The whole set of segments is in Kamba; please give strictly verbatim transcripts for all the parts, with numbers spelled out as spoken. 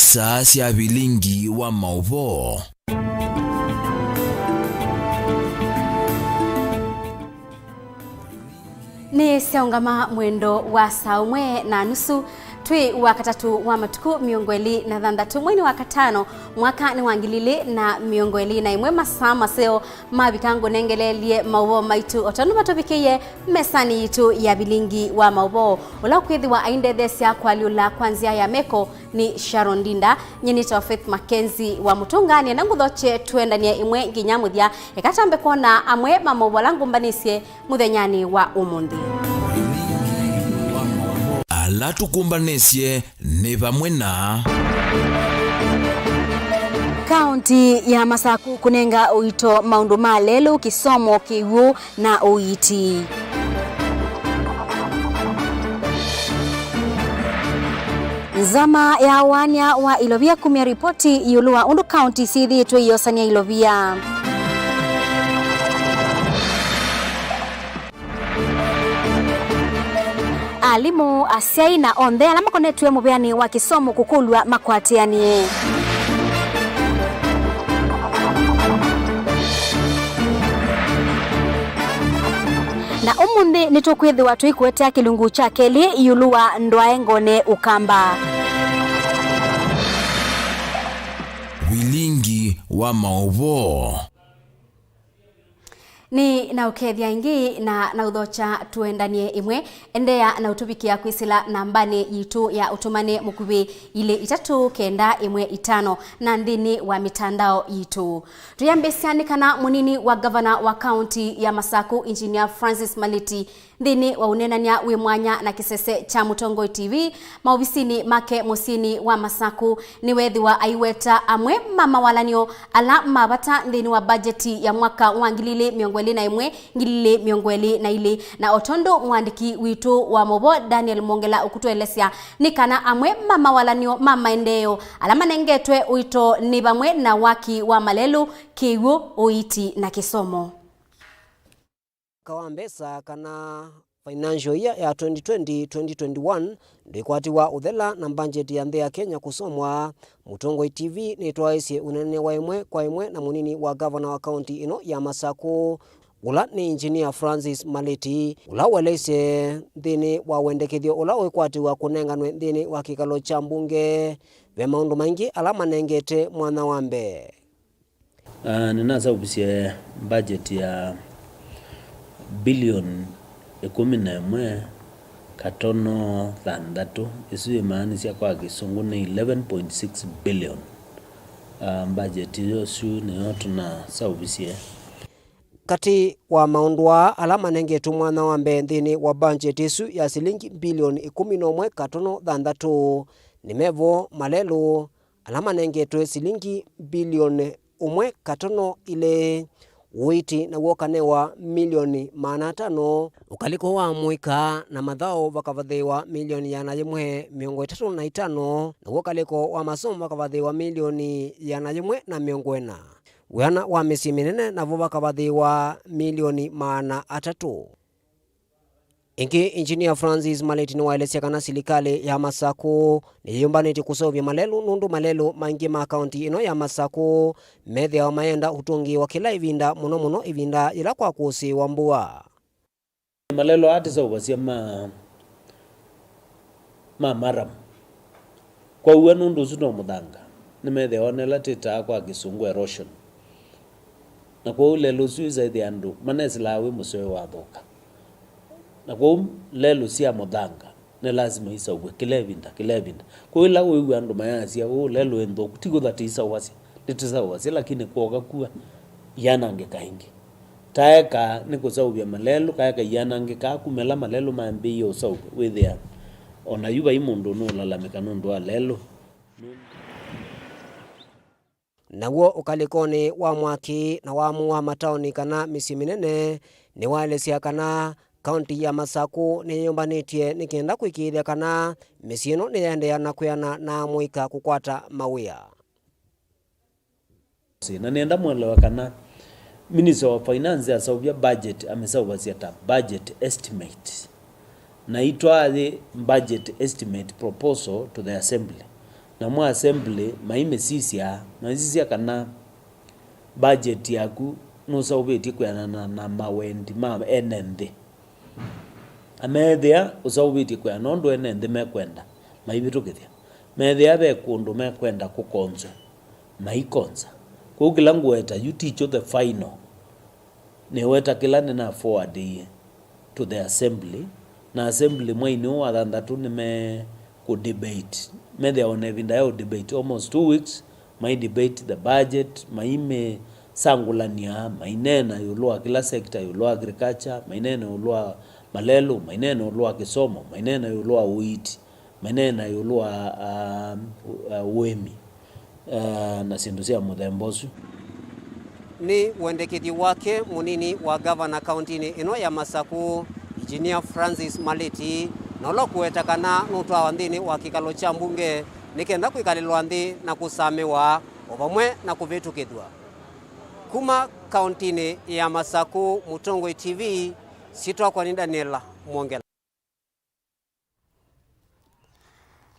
Saa sya vilingi wa maũvoo. Nĩ syaũngama mwendo wa saa ũmwe na nusu, twĩ wa katatũ wa matukũ mĩongo ĩlĩ na thanthatũ, mweinĩ wa katano, mwaka nĩ wa ngili ilĩ na mĩongo ĩlĩ na ĩmwe. Masaa maseo mavika ngũnengeleelye maũvoo maitũ o tondũ matũvikĩie mesanĩ yitũ ya vilingi wa maũvoo. Ũla ũkwĩthĩwa aindetheesya kũalyũla kwa nzĩa ya meko nĩ Sharon Ndinda. Nyie nĩtawa Faith Mackenzie wa Mũtũnga, nĩenda ngũthokye tũendanie ĩmwe nginya mũthya. Eka twambe kwona amwe ma maũvoo ala ngũmbanĩsye mũthenyanĩ wa ũmũnthĩ. Ala tũkũmbanĩsye nĩ vamwe na Kaunti ya Masaku kũnenga ũito maũndũ ma lelũ, kĩsomo, kĩw'ũ na ũiiti. Nzama ya ũaania wa ilovia kumya ripoti ĩũlũ wa ũndũ kaunti syĩthĩĩtwe iosania ilovia. Alimũ, asyai na onthe ala makonetw'e mũvĩanĩ wa kĩsomo kũkũlw'a makwatĩanĩe. Na ũmũnthĩ nĩtũkwĩthĩwa tũikũetea kĩlungu kya kelĩ ĩũlũ wa ndwae ngone ũkamba. Vilingi wa maũvoo. Nĩ na ũkethya ĩngĩ na na ũthokya tũendanie ĩmwe. Endeea na ũtũvikĩa kwĩsĩla nambanĩ yitũ ya ũtũmane mũkuvĩ ilĩ itatũ kenda ĩmwe itano na nthĩnĩ wa mĩtandao yitũ. Tũyambĩsya nĩ kana mũnini wa ngavana wa kaunti ya Masaku, Engineer Francis Maliti, nthĩnĩ wa ũneenany'a wĩ mwanya na kĩsese kya Mũtongoi T V maovisinĩ make mũsyĩnĩ wa Masaku, nĩweethĩwa aiweta amwe ma mawalan'yo ala ma vata nthĩnĩ wa mbajeti ya mwaka wa ngili ilĩ mĩongo ĩlĩ na ĩmwe, ngili ilĩ mĩongo ĩlĩ na ilĩ. Na o tondũ mũandĩki witũ wa maũvoo Daniel Mwongela ũkũtũelesya, nĩ kana amwe ma mawalan'yo ma maendeeo ala manengetwe ũito nĩ vamwe na waki wa malelũ, kĩw'ũ, ũiiti na kĩsomo. Mwaka wa mbesa kana financial year ya twenty twenty, twenty twenty-one ndwĩkwatiwa ũthela na mbanjeti ya nthĩ ya Kenya kũsomwa. Mũtongoi T V nĩtwaĩsye ũneenany'a wa ĩmwe kwa ĩmwe na mũnini wa ngavana wa kaunti ĩno ya Masaku, ũla nĩ Engineer Francis Maliti, ũla ũeleisye nthĩnĩ wa wendekethyo ũla ũĩkwatĩwa kũnenganwe nthĩnĩ wa kĩkalo kya mbunge, ve maũndũ maingĩ ala manengete mwanya wa mbee. Ah, nĩnaseũvisye budget ya bilioni ĩkũmi na ĩmwe katono thanthatũ. Ĩsu yĩmaanisya kwa Kĩsũngũ nĩ eleven point six billion. Ah, budget ĩsu nĩyo tũnaseũvisye. Katĩ wa maũndũ aa ala manengetwe mwanya wa mbee nthĩnĩ wa budget ĩsu ya silingi bilioni ĩkũmi na ũmwe katono thanthatũ, nĩ mevo malelũ, ala manengetwe silingi bilioni ũmwe katono ilĩ, ũiiti naw'o ũkanewa milioni maana atano, ũkalĩko wa mũika na mathaũ vakavathĩĩwa milioni ĩana yĩmwe mĩongo ĩtatũ na itano, naw'o ũkalĩko wa masomo vakavathĩĩwa milioni ĩana yĩmwe na mĩongo ĩna, wĩana wa mĩsyĩ mĩnene navo vakavathĩĩwa milioni maana atatũ. Ĩngĩ, Engineer Francis Maleti nĩwaelesya kana silikalĩ ya Masaku nĩyĩyũmbanĩtye kũseũvya malelũ, nũndũ malelũ maingĩ ma kaunti ĩno ya Masaku methĩawa mayenda ũtũngĩĩwa kĩla ĩvinda, mũno mũno ĩvinda yĩla kwa kũsĩĩwa mbua. Malelũ aa tĩseũvasya ma, ma maramu. Kwaua nũndũ ũsu no mũthanga, nĩmethĩawa na ĩla twĩtaa kwa Kĩsũngũ erosion. Na kwoou lelũ ũsu wĩsa ĩthĩa andũ manesĩlaa wĩ mũseo wathũka. Na kwoou lelũ sya mũthanga nĩ lasima isaũvwe kĩla ĩvinda, kĩla ĩvinda. Kwoou ĩla wĩw'a andũ mayasya, "Ũũ lelũ ĩ nthũku," ti kũtha tĩisaũvasya, nĩtĩsaũvasya, lakini kwoka kua iyanangĩka ĩngĩ. Ta eka nĩ kũseũvya malelũ, kaeka iyanangĩkaa kuma ĩla malelũ mambĩĩie ũseũvw'a, wĩthĩa o na yu vai mũndũ ũnũũlalamĩka nũndũ wa lelũ. Naw'o ũkalĩkonĩ wa mwaki na wamu wa mataoni kana mĩsyĩ mĩnene, nĩwaelesya kana kaunti ya Masaku nĩyĩyũmbanĩtye nĩ kenda kũĩkĩĩthya kana mĩsyĩ ĩno nĩyaendeea na kwĩana na amũika kũkwata mawĩa. Na nĩenda mwelewe kana Minister wa Finance aseũvya budget, amĩseũvasya ta budget estimate. Na itwaa yĩ budget estimate proposal to the assembly. Namo assembly maimĩsisya, maisisya kana budget yaku nũseũvĩtye kwĩanana na mawendi ma ene nthĩ. Na meethĩa ũseũvĩtye kwĩana ũndũ ene nthĩ mekwenda, maivĩtũkĩthya. Meethĩa ve kũndũ mekwenda kũkonzwa, maikonza. Kwoou kĩla ngũweta, you teach the final. Nĩweta kĩla nĩna forwardĩie to the assembly, na assembly mweinĩ ũũ wa thanthatũ nĩme kũ debate. Methĩa o na ĩvinda ya ũ debate almost two weeks, mai debate the budget, maimĩsangũlany'a, maineena ĩũlũ wa kĩla sector, ĩũlũ wa agriculture, maineena ĩũlũ wa malelũ, maineena ĩũlũ wa kĩsomo, maineena ĩũlũ wa ũiiti, maineena ĩũlũ wa, ah, ah, ũĩmi, ah, na syĩndũ sya mũthemba ũsu. Nĩ wendekethyo wake mũnini wa ngavana kaũntĩnĩ ĩno ya Masaku, Engineer Francis Malĩti, na ũla ũkũweta kana nũtwawa nthĩnĩ wa kĩkalo kya mbunge nĩ kenda kwĩkalĩlwa nthĩ na kũsamĩwa o vamwe na kũvĩtũkĩthw'a. Kuma kaũntĩnĩ ya Masaku, Mũtongoi T V, syĩtwa yakwa nĩ Daniel Mwongela.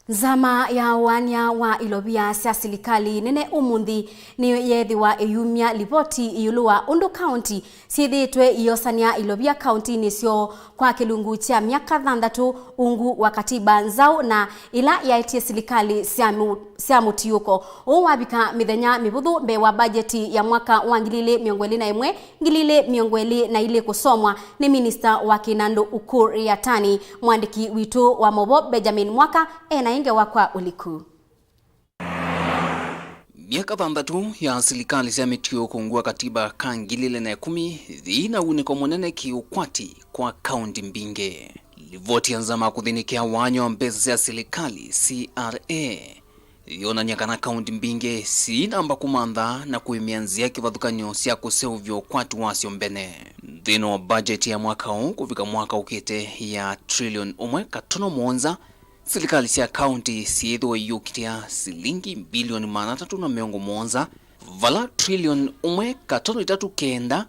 Nzama ya ũaany'a wa ilovia sya silikalĩ nene ũmũnthĩ nĩyeethĩwa ĩyumya livoti ĩũlũ wa ũndũ kaũnti syĩthĩĩtwe iosany'a ilovia kaũntinĩ syoo kwa kĩlungu kya myaka thanthatũ ungu wa katiba nzaũ na ĩla yaetie silikalĩ sya mũ-, sya mũtiũko. Ũũ wavika mĩthenya mĩvũthũ mbee wa mbajeti ya mwaka wa ngili ilĩ mĩongo ĩlĩ na ĩmwe, ngili ilĩ mĩongo ĩlĩ na ilĩ kũsomwa nĩ minista wa kĩnandũ Ukur Yatani. Mwandĩki witũ wa maũvoo Benjamin Mwaka e na ĩngĩ wakwa ũliku. Myaka thanthatũ ya silikalĩ sya mĩtiũko ungu wa katiba ka ngili ilĩ na ĩkũmi yĩina wunĩko mũnene kĩũkwati kwa kaũnti mbingĩ. Livoti ya nzama ya kũthĩnĩkĩa ũaany'a wa mbesa sya silikalĩ, C R A, yonany'a kana kaũnti mbingĩ siinamba kũmantha na kũĩmĩa nzĩa kĩvathũkany'o sya kũseũvya ũkwati wasyo mbene. Nthĩnĩ wa mbajeti ya mwaka ũũ kũvika mwaka ũkĩte ya trilioni ũmwe katono mũonza, silikalĩ sya kaũnti syĩthĩwa iyũkitĩa silingi mbilioni maana atatũ na mĩongo mũonza, vala trilioni ũmwe katono itatũ kenda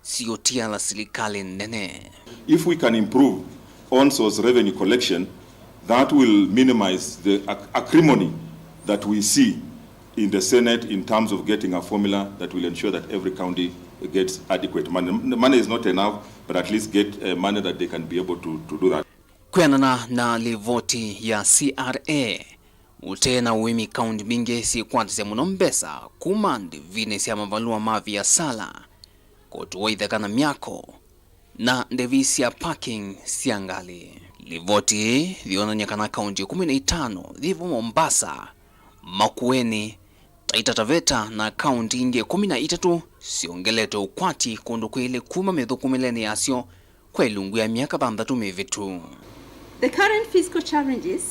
siũtiala silikalĩ nene. If we can improve O N S O's revenue collection, that will minimize the ac-, acrimony that we see in the Senate in terms of getting a formula that will ensure that every county gets adequate money. The money is not enough, but at least get, uh, money that they can be able to, to do that. Kwĩanana na livoti ya C R A, ũtee na ũĩmi, kaũnti mbingĩ syĩkwatasya mũno mbesa kuma ndevinĩ sya mavalũa ma viasala, kũtũa itheka na myako, na ndevi sya parking sya ngalĩ. Livoti ĩĩ yonany'a kana kaũnti ĩkũmi na itano yĩ vo Mombasa, Makueni, Taita Taveta na kaũnti ingĩ ĩkũmi na itatũ syongelete ũkwati kũndũ kwĩlĩ kuma mĩthũkũmĩlenĩ yasyo kwa ilungu ya myaka thanthatũ mĩvĩtu. The current fiscal challenges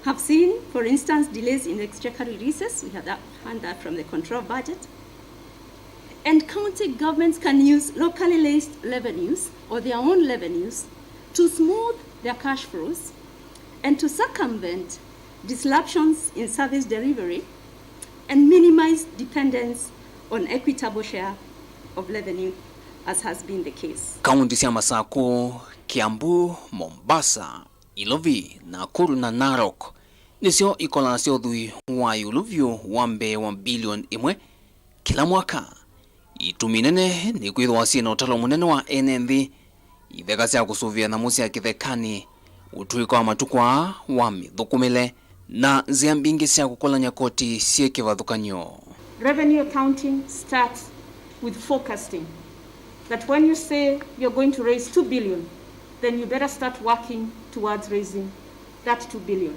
have seen, for instance, delays in exchequer releases. We have that, heard that from the control budget. And county governments can use locally raised revenues or their own revenues to smooth their cash flows and to circumvent disruptions in service delivery and minimize dependence on equitable share of revenue, as has been the case. Kaunti sya Masakũ, Kiambu, Mombasa, Ilovi, Nakuru na Narok nĩsyo ikolanasya ũthwii wa ĩũlũ vyũ wa mbee wa bilioni ĩmwe kĩla mwaka. Itumi nene nĩkwĩthĩwa syĩ na ũtalo mũnene wa ene nthĩ, itheka sya kũsũvĩa nyamũ sya kĩthekanĩ, ũtũĩka wa matukũ aa wa mĩthũkũmĩle, na nzĩa mbingĩ sya kũkolany'a koti syĩ kĩvathũkany'o. Revenue accounting starts with forecasting, that when you say you're going to raise two billion, then you better start working towards raising that two billion.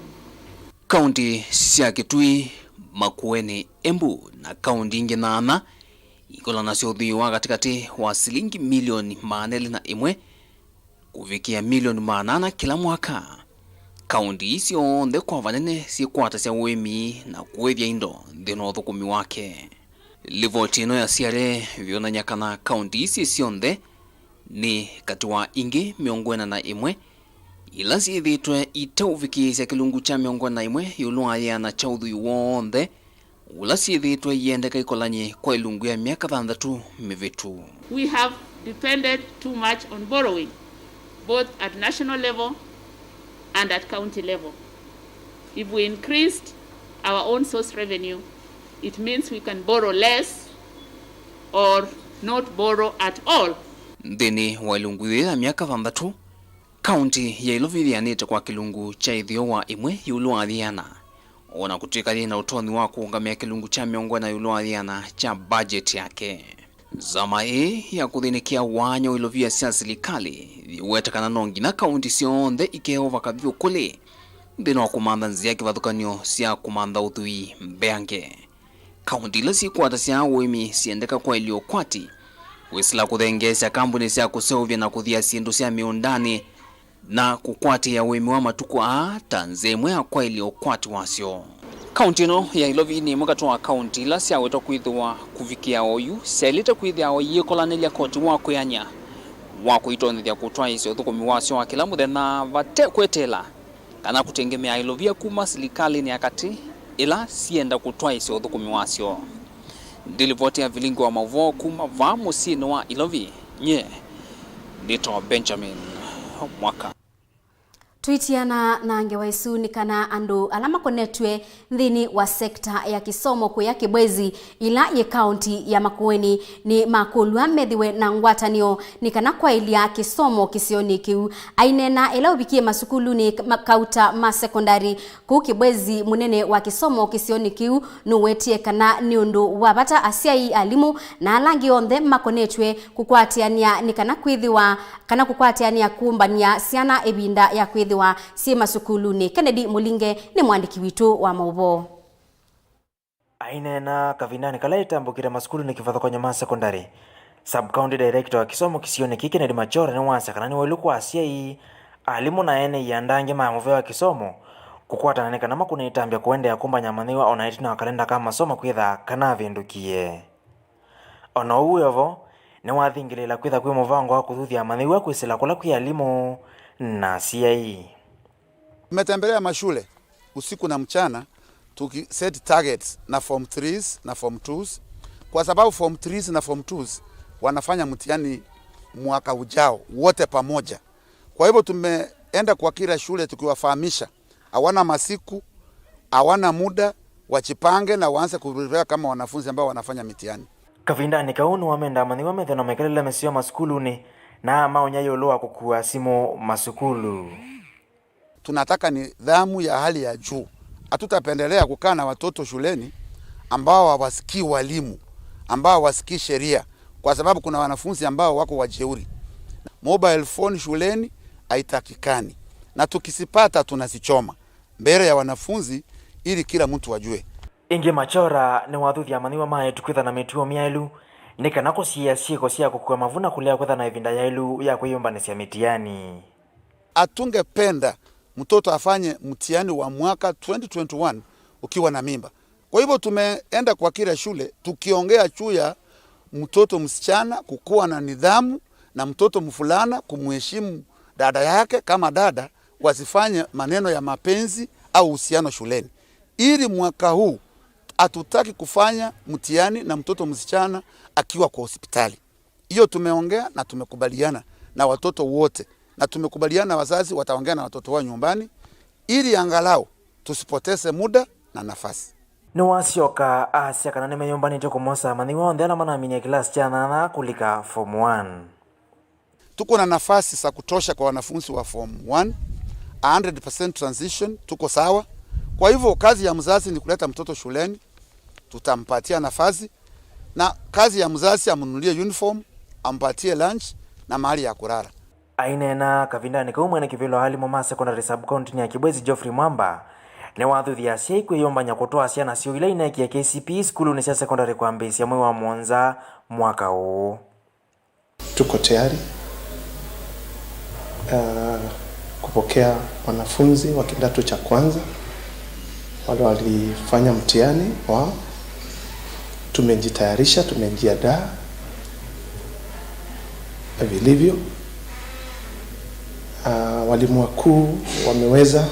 Kaunti sya Kitui, Makueni, Embu na kaunti ingĩ nyanya ikolanasya ũthwii wa katĩkatĩ wa silingi milioni maana elĩ na ĩmwe kũvikĩa milioni maana ana kĩla mwaka. Kaunti ii syonthe kwa vanene syĩkwatasya ũĩmi na kũĩthya indo nthĩnĩ wa ũthũkũmi wake. Livoti ĩno ya C R A yonany'a kana kaunti ii syĩ syonthe nĩ katĩ wa ingĩ mĩongo ĩna na ĩmwe ila syĩthĩĩtwe iteũvikĩĩsya kĩlungu kya mĩongo ĩna na ĩmwe ĩũlũ wa yĩana kya ũthwii w'onthe ũla syĩthĩĩtwe iendeka ikolany'e kwa ĩlungu ya myaka thanthatũ mĩvĩtu. We have depended too much on borrowing, both at national level and at county level. If we increased our own source revenue, it means we can borrow less or not borrow at all. Nthĩnĩ wa ĩlungu yĩĩ ya myaka thanthatũ, kaunti ya Ilovi yĩanĩte kwa kĩlungu kya ĩtheo wa ĩmwe ĩũlũ wa yĩana, o na kũtw'ĩka yĩ na ũtonyi wa kũũngamĩa kĩlungu kya mĩongo ĩna ĩũlũ wa yĩana kya budget yake. Nzama ĩĩ ya kũthĩnĩkĩa waany'a wa ilovia sya silikalĩ yĩweta kana no nginya kaunti syonthe ikeova kavyũ kũlĩ nthĩnĩ wa kũmantha nzĩa kĩvathũkany'o sya kũmantha ũthwii mbeange. Kaunti ila syĩkwatasya ũĩmi syendeka kwaĩlya ũkwati, wĩsĩla kũthengeesya kambuni sya kũseũvya na kũthia syĩndũ sya mĩũndanĩ, na kũkwatĩĩa ũĩmi wa matukũ aa ta nzĩa ĩmwe ya kwaĩlya ũkwati wasyo. Kaunti ĩno ya Ilovi nĩ ĩmwe katĩ wa kaunti ila syawetwa kwĩthĩwa kũvikĩa oyu syaĩlĩte kwĩthĩawa iyĩkolanĩlya koti wa kwĩany'a wa kũitonyethya kũtwaĩĩsya ũthũkũmi wasyo wa kĩla mũthenya vate kweteela kana kũtengemea ailovia kuma silikalĩnĩ ya katĩ ĩla syĩenda kũtwaĩĩsya ũthũkũmi wasyo. Ndilivoti ya vilingi wa maũvoo kuma vaa mũsyĩnĩ wa Ilovi, nyie nĩtawa Benjamin Mwaka. Tũitiana na ngewa ĩsu nĩ kana andũ ala makonetw'e nthĩnĩ wa sekta ya kĩsomo kũya Kibwezi, ĩla yĩ kaunti ya Makueni, nĩ makũlw'a methĩwe na ngwatanĩo nĩ kana kwaĩlya kĩsomo kĩsionĩ kĩu. Aineena ĩla ũvikie masukulunĩ ma kauta ma sekondalĩ, kũu Kibwezi, mũnene wa kĩsomo kĩsionĩ kĩu nũwetie kana nĩ ũndũ wa vata asyai, alimũ, na ala angĩ onthe makonetw'e kũkwatĩanĩa nĩ kana kwĩthĩwa kana kũkwatĩanĩa kũmbany'a syana ĩvinda ya kwĩthĩwa syĩ masukulunĩ. Kennedy Mũlinge nĩ mũandĩki witũ wa maũvoo. Aineena kavindanĩ kala ĩtambũkĩte masukulunĩ kĩvathũkany'o ma sekondalĩ, Sub-County Director wa kĩsomo kĩsionĩ kĩĩ Kennedy Machora nĩwasya kana nĩ waĩlu kwa asyai, alimũ na ene ianda angĩ ma mũvea wa kĩsomo kũkwatana nĩ kana makũne ĩtambya kũendeea kũmbany'a amanyĩw'a o na ĩtina wa kalenda ka masomo kwĩtha kana avĩndũkie. O na ũu wĩ o vo, nĩwathingĩlĩĩla kwĩtha kwĩ mũvango wa kũthuthya amanyĩw'a kwĩsĩla kũla kwĩ alimũ na asyai. Tumetembelea mashule usiku na mchana tuki set targets na form threes na form twos, kwa sababu form threes na form twos wanafanya mtihani mwaka ujao wote pamoja. Kwa hivyo tumeenda kwa kila shule tukiwafahamisha, hawana masiku, hawana muda, wajipange na waanze kuprepare kama wanafunzi ambao wanafanya mitihani. Kavindanĩ kau nĩwamenda amanyĩw'a methĩwe na mĩkalĩle mĩseo masukulunĩ na maũnya ĩũlũ wa kũkua simũ masukulu. Tunataka nidhamu ya hali ya juu. Hatutapendelea kukaa na watoto shuleni ambao hawasikii walimu, ambao hawasikii sheria, kwa sababu kuna wanafunzi ambao wako wajeuri. Mobile phone shuleni haitakikani, na tukizipata tunazichoma mbele ya wanafunzi ili kila mtu ajue. Ĩngĩ Machora nĩwathuthya amanyĩw'a ma eĩtu kwĩtha na mĩtuo myaĩlu nĩ kana kũsiĩĩa syĩko sya kũkua mavu na kũlea kwĩtha na ĩvinda yaĩlu ya kwĩyũmbanĩsya mĩtiani. Hatungependa mtoto afanye mtihani wa mwaka twenty twenty-one ukiwa na mimba. Kwa hivyo tumeenda kwa kila shule tukiongea juu ya mtoto msichana kukuwa na nidhamu na mtoto mvulana kumheshimu dada yake kama dada, wasifanye maneno ya mapenzi au uhusiano shuleni, ili mwaka huu hatutaki kufanya mtihani na mtoto msichana akiwa kwa hospitali. Hiyo tumeongea na tumekubaliana na watoto wote, na tumekubaliana wazazi wataongea na watoto wao nyumbani, ili angalau tusipoteze muda na nafasi. Nĩwasyoka asya kana nĩmeyũmbanĩtye kũmosa amanyĩw'a onthe ala manaminie kĩlasi kya nyanya kũlika form one. Tuko na nafasi za kutosha kwa wanafunzi wa form one, a hundred percent transition, tuko sawa. Kwa hivyo kazi ya mzazi ni kuleta mtoto shuleni, tutampatia nafasi, na kazi ya mzazi amnunulie uniform, ampatie lunch na mahali ya kulala. Aineena kavindanĩ kau, mwene kĩvĩla wa alimũ ma sekondalĩ sub-county-nĩ ya Kibwezi, Geoffrey Mwamba, nĩwathuthya asyai kwĩyũmbany'a kũtwaa syana syoo ila ineekie K C P E sukulunĩ sya sekondalĩ kwambĩĩsya mwei wa mũonza mwaka ũũ. Tuko tayari, uh, kupokea wanafunzi wa kidato cha kwanza wale walifanya mtihani wao. Tumejitayarisha, tumejiandaa vilivyo. Uh, walimu wakuu wameweza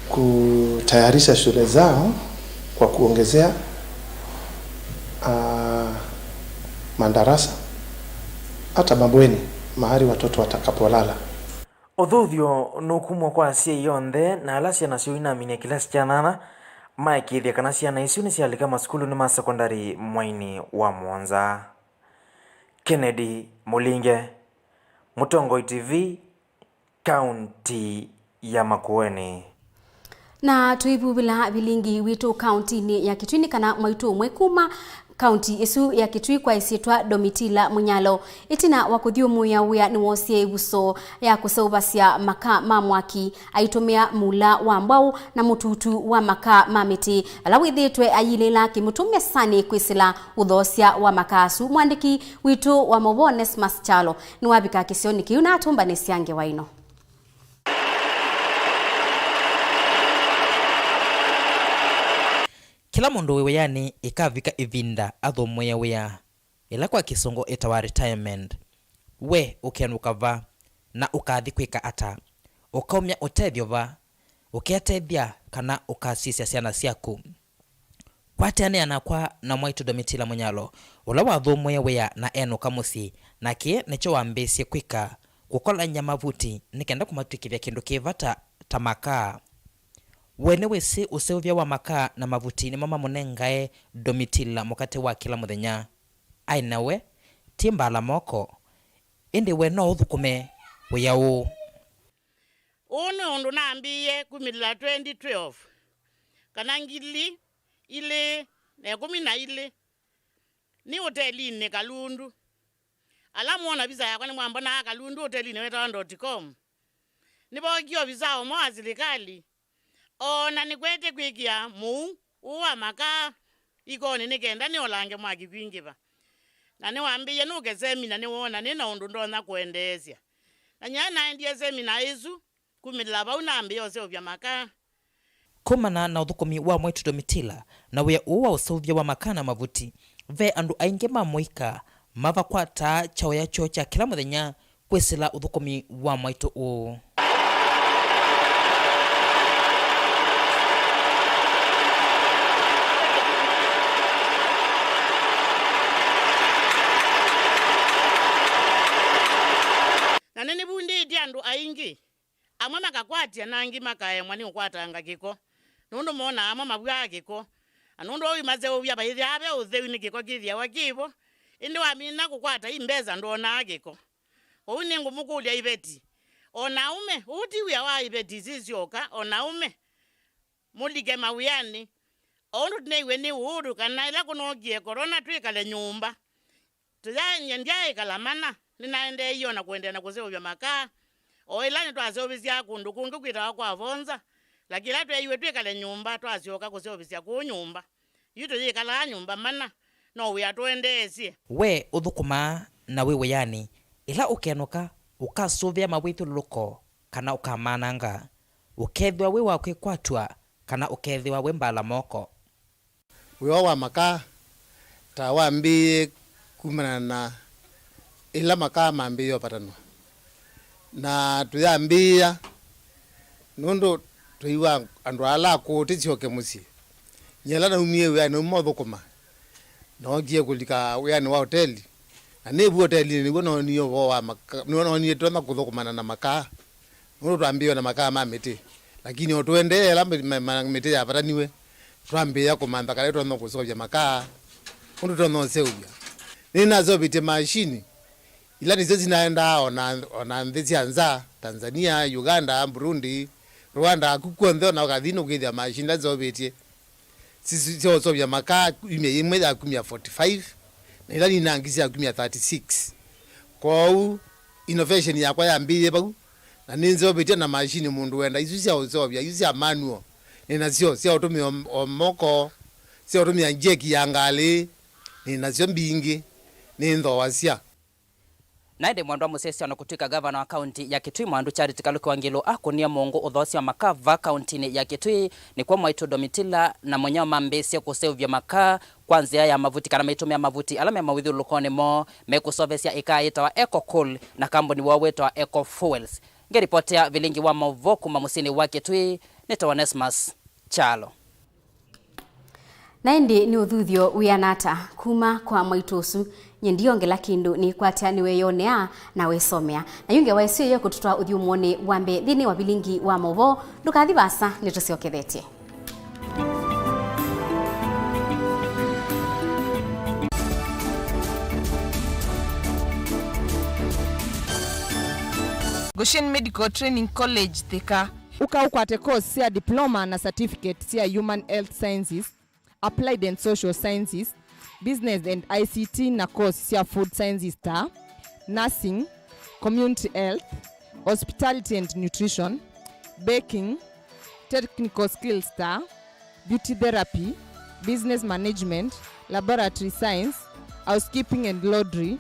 kutayarisha shule zao kwa kuongezea, ah, madarasa, hata mabweni, mahali watoto watakapolala. Ũthuthyo nũkumw'a kwa asyai onthe na ala syana syoo inaminie kĩlasi kya nana maĩkĩĩthya kana syana isu nĩsyalika masukulunĩ ma sekondalĩ mwainĩ wa mũonza. Kennedy Mũlinge, Mũtongoi T V, kaunti ya Makueni. Na tũivuvĩla vilingi witũ kauntinĩ ya Kitui nĩ kana mwaitũ ũmwe kuma kaunti ĩsu ya Kitui kwa ĩsyĩtwa Domitila Mũnyalo, ĩtina wa kũthyũmũĩa wĩa nĩwoosie ĩvuso ya kũseũvasya makaa ma mwaki aitũmĩa mũla wa mbwaũ na mũtutu wa makaa ma mĩtĩ ala wĩthĩĩtwe ayilĩĩla kĩmũtũ mesanĩ kwĩsĩla ũthoosya wa makaa asu. Mwandĩki witũ wa maũvoo Onesmus Kyalo nĩwavika kĩsionĩ kĩu na atũmbanĩsya ngewa ĩno. Kĩla mũndũ wĩ wĩanĩ ĩkavika ĩvinda athũmũĩe wĩa, ĩla kwa Kĩsũngũ ĩtawa retirement. We ũkenũka va, na ũkathi kwĩka ata? Ũkaumya ũtethyo va? Ũketethya kana ũkasisya syana syaku? Kwatanĩa nakwa na mwaitũ Domitila Mũnyalo, ũla wathũmũĩe wĩa na enũka mũsyĩ, na kĩĩ nĩkyo wambĩĩsye kwĩka, kũkolany'a mavuti nĩ kenda kũmatw'ĩkĩthya kĩndũ kĩ vata ta makaa. We nĩwĩsĩ ũseũvya wa makaa na mavuti nĩmo mamũnengae Domitila mũkate wa kĩla mũthenya? Aĩ na we, ti mbala moko, ĩndĩ we no ũthũkũme wĩa ũũ. Ũũ nĩ ũndũ nambĩĩe kumĩlĩla twenty twelve, kana ngili ilĩ na ĩkũmi na ilĩ, nĩ ũtelinĩ Kalundu. Ala mwona visa yakwa nĩmwambonaa Kalundu ũtelinĩ wĩtawa Dot Com. Nĩvookie ovisa ũmwe wa silikalĩ, o na nĩkwete kwĩkĩa mũu ũũ wa makaa ikonĩ nĩ kenda nĩolange mwaki kwingĩva. Na nĩwambĩie nũke semina nĩwoona nĩ na ũndũ ndonya kũendeesya. Na nyie naendie semina ĩsu. Kumĩlĩla vau nambĩĩa ũseũvya makaa. Kumana na ũthũkũmi wa mwaitũ Domitila na wĩa ũũ wa ũseũvya wa makaa na mavuti, ve andũ aingĩ ma mũika mavakwataa kyaũya kyoo kya kĩla mũthenya kwĩsĩla ũthũkũmi wa mwaitũ ũũ. Na nĩnĩvundĩtye andũ aingĩ. Amwe makakwatya, na angĩ makaemwa nĩ ũkwatanga kĩko, nũndũ monaa amwe mavw'aa kĩko. Na nũndũ ũu imaseũvya vaithyaa ve ũtheu, nĩ kĩko kĩthĩawa kĩ vo. Ĩndĩ wamina kũkwata i mbesa, ndwonaa kĩko. Ũu nĩngũmũkũlya iveti. O na aũme, ũu ti wĩa wa iveti isu isyoka, o na aũme, mũlike mawĩanĩ. O ũndũ tũneiwe nĩ Uhuru kana ĩla kũnookie korona twĩkale nyũmba. Tũyaany'a ndyaaĩkala mana, nĩnaendeeie o na kũendeea na kũseũvya makaa. O ĩla nĩtwaseũvĩsyaa kũndũ kũngĩ kwĩtawa kwa Vonza, lakini ĩla tweeiwe twĩkale nyũmba, twasyoka kũseũvĩsya kũũ nyũmba. Yu tũyĩkalaa nyũmba mana, no wĩa tũendeesye. We ũthũkũmaa na wĩ wĩanĩ, ĩla ũkenũka, ũkasũvĩa mawĩthyũlũlũko kana ũkamananga? Ũkethĩwa wĩ wa kwĩkwatw'a kana ũkethĩwa wĩ mbala moko? Wĩa wa makaa ta wambĩĩe kumana na ĩla makaa mambĩĩe ũvatanwa, na tũyambĩĩa nũndũ twĩw'a andũ ala akũũ tĩsyoke mũsyĩ. Nyie ĩla naumie wĩanĩ nauma ũthũkũma, nookie kũlika wĩanĩ wa oteli, na nĩ vu otelinĩ nĩw'o noonie ũvoo wa maka-, nĩw'o noonie tũtonya kũthũkũmana na makaa. Nũndũ twambĩĩe na makaa ma mĩtĩ, lakini o tũendee ĩla mĩ-, ma-, ma-, mĩtĩ yavataniwe, twambĩĩa kũmantha kana tũtonya kũseũvya makaa, ũndũ tũtonya ũseũvya. Nĩnaseũvĩtye mashini ila nĩsyo sinaendaa o na, o na nthĩ sya nza, Tanzania, Uganda, Burundi, Rwanda, kũ kw'onthe o na ũkathi nũkwĩthĩa mashini ila nseũvĩtye. Si-, si-, sya ũseũvya makaa, kumya yĩmwe ya kumya forty-five, na ila ninangi sya kumya thirty-six. Kwoou, innovation yakwa yambĩĩe vau, na nĩnzeũvĩtye na mashini mũndũ wenda isu sya ũseũvya, isu sya manual. Nĩ nasyo sya ũtũmĩa o, o moko, sya ũtũmĩa njeki ya ngalĩ, nĩ nasyo mbingĩ, nĩnthooasya. Na ĩndĩ mwendwa mũsyaĩĩsya o na kũtw'ĩka ngavana wa kaunti ya Kitui Mwandu Charity Kaluki Wangilu akũnie mũngũ ũthoosya wa makaa va kauntinĩ ya Kitui, nĩkw'o mwaitũ Domitila na Mũnyao mambĩĩsye kũseũvya makaa kwa nzĩa ya mavuti kana maitũmĩa mavuti ala me mawĩthyũlũlũkonĩ moo mekũseũvĩsya ĩkaa yĩtawa Eco Coal na kambuni woo wĩtawa Eco Fuels. Ngĩripotea vilingi wa maũvoo kuma mũsyĩnĩ wa Kitui, nĩtawa Onesmus Kyalo. Na ĩndĩ nĩ ũthuthyo wĩana ata kuma kwa mwaitũ ũsu? Nyie ndiyongela kĩndũ, nĩkwatya nĩweyonea na wĩsomea. Na yu ngewa ĩsu ĩyo kũtũtwaa ũthyũmũonĩ wa mbee nthĩnĩ wa vilingi wa maũvoo. Ndũkathi vaasa, nĩtũsyokethetye. Goshen Medical Training College, Thika. Ũka ũkwate course sya diploma na certificate sya Human Health Sciences, Applied and Social Sciences, Business and I C T na course sya Food Sciences ta Nursing, Community Health, Hospitality and Nutrition, Baking, Technical Skills ta Beauty Therapy, Business Management, Laboratory Science, Housekeeping and Laundry,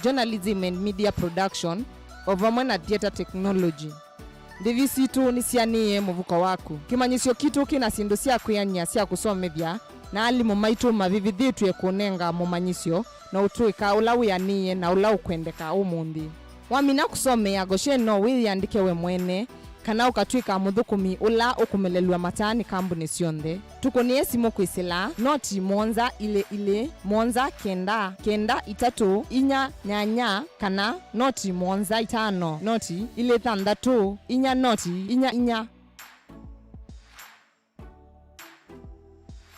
Journalism and Media Production, o vamwe na Theatre Technology. Ndĩvi sitũ nĩsianĩĩe mũvuko waku. Kĩmanyĩsyo kitũ kĩ na syĩndũ sya kwĩanĩa sya kũsomethya, na alimũ maitũ mavĩvĩthĩtw'e kũnenga mũmanyĩsyo na ũtũĩka ũla wĩanĩĩe na ũla ũkwendeka ũmũnthĩ. Wamina kũsomea Goshen, no wĩyĩandĩke we mwene, kana ũkatw'ĩka mũthũkũmi ũla ũkũmelelw'a mataa nĩ kambunĩ syonthe. Tũkũnĩe simũ kwĩsĩla noti mũonza ilĩ ilĩ, mũonza kenda, kenda itatũ, inya nyanya, kana noti mũonza itano, noti ilĩ thanthatũ, inya noti inya inya.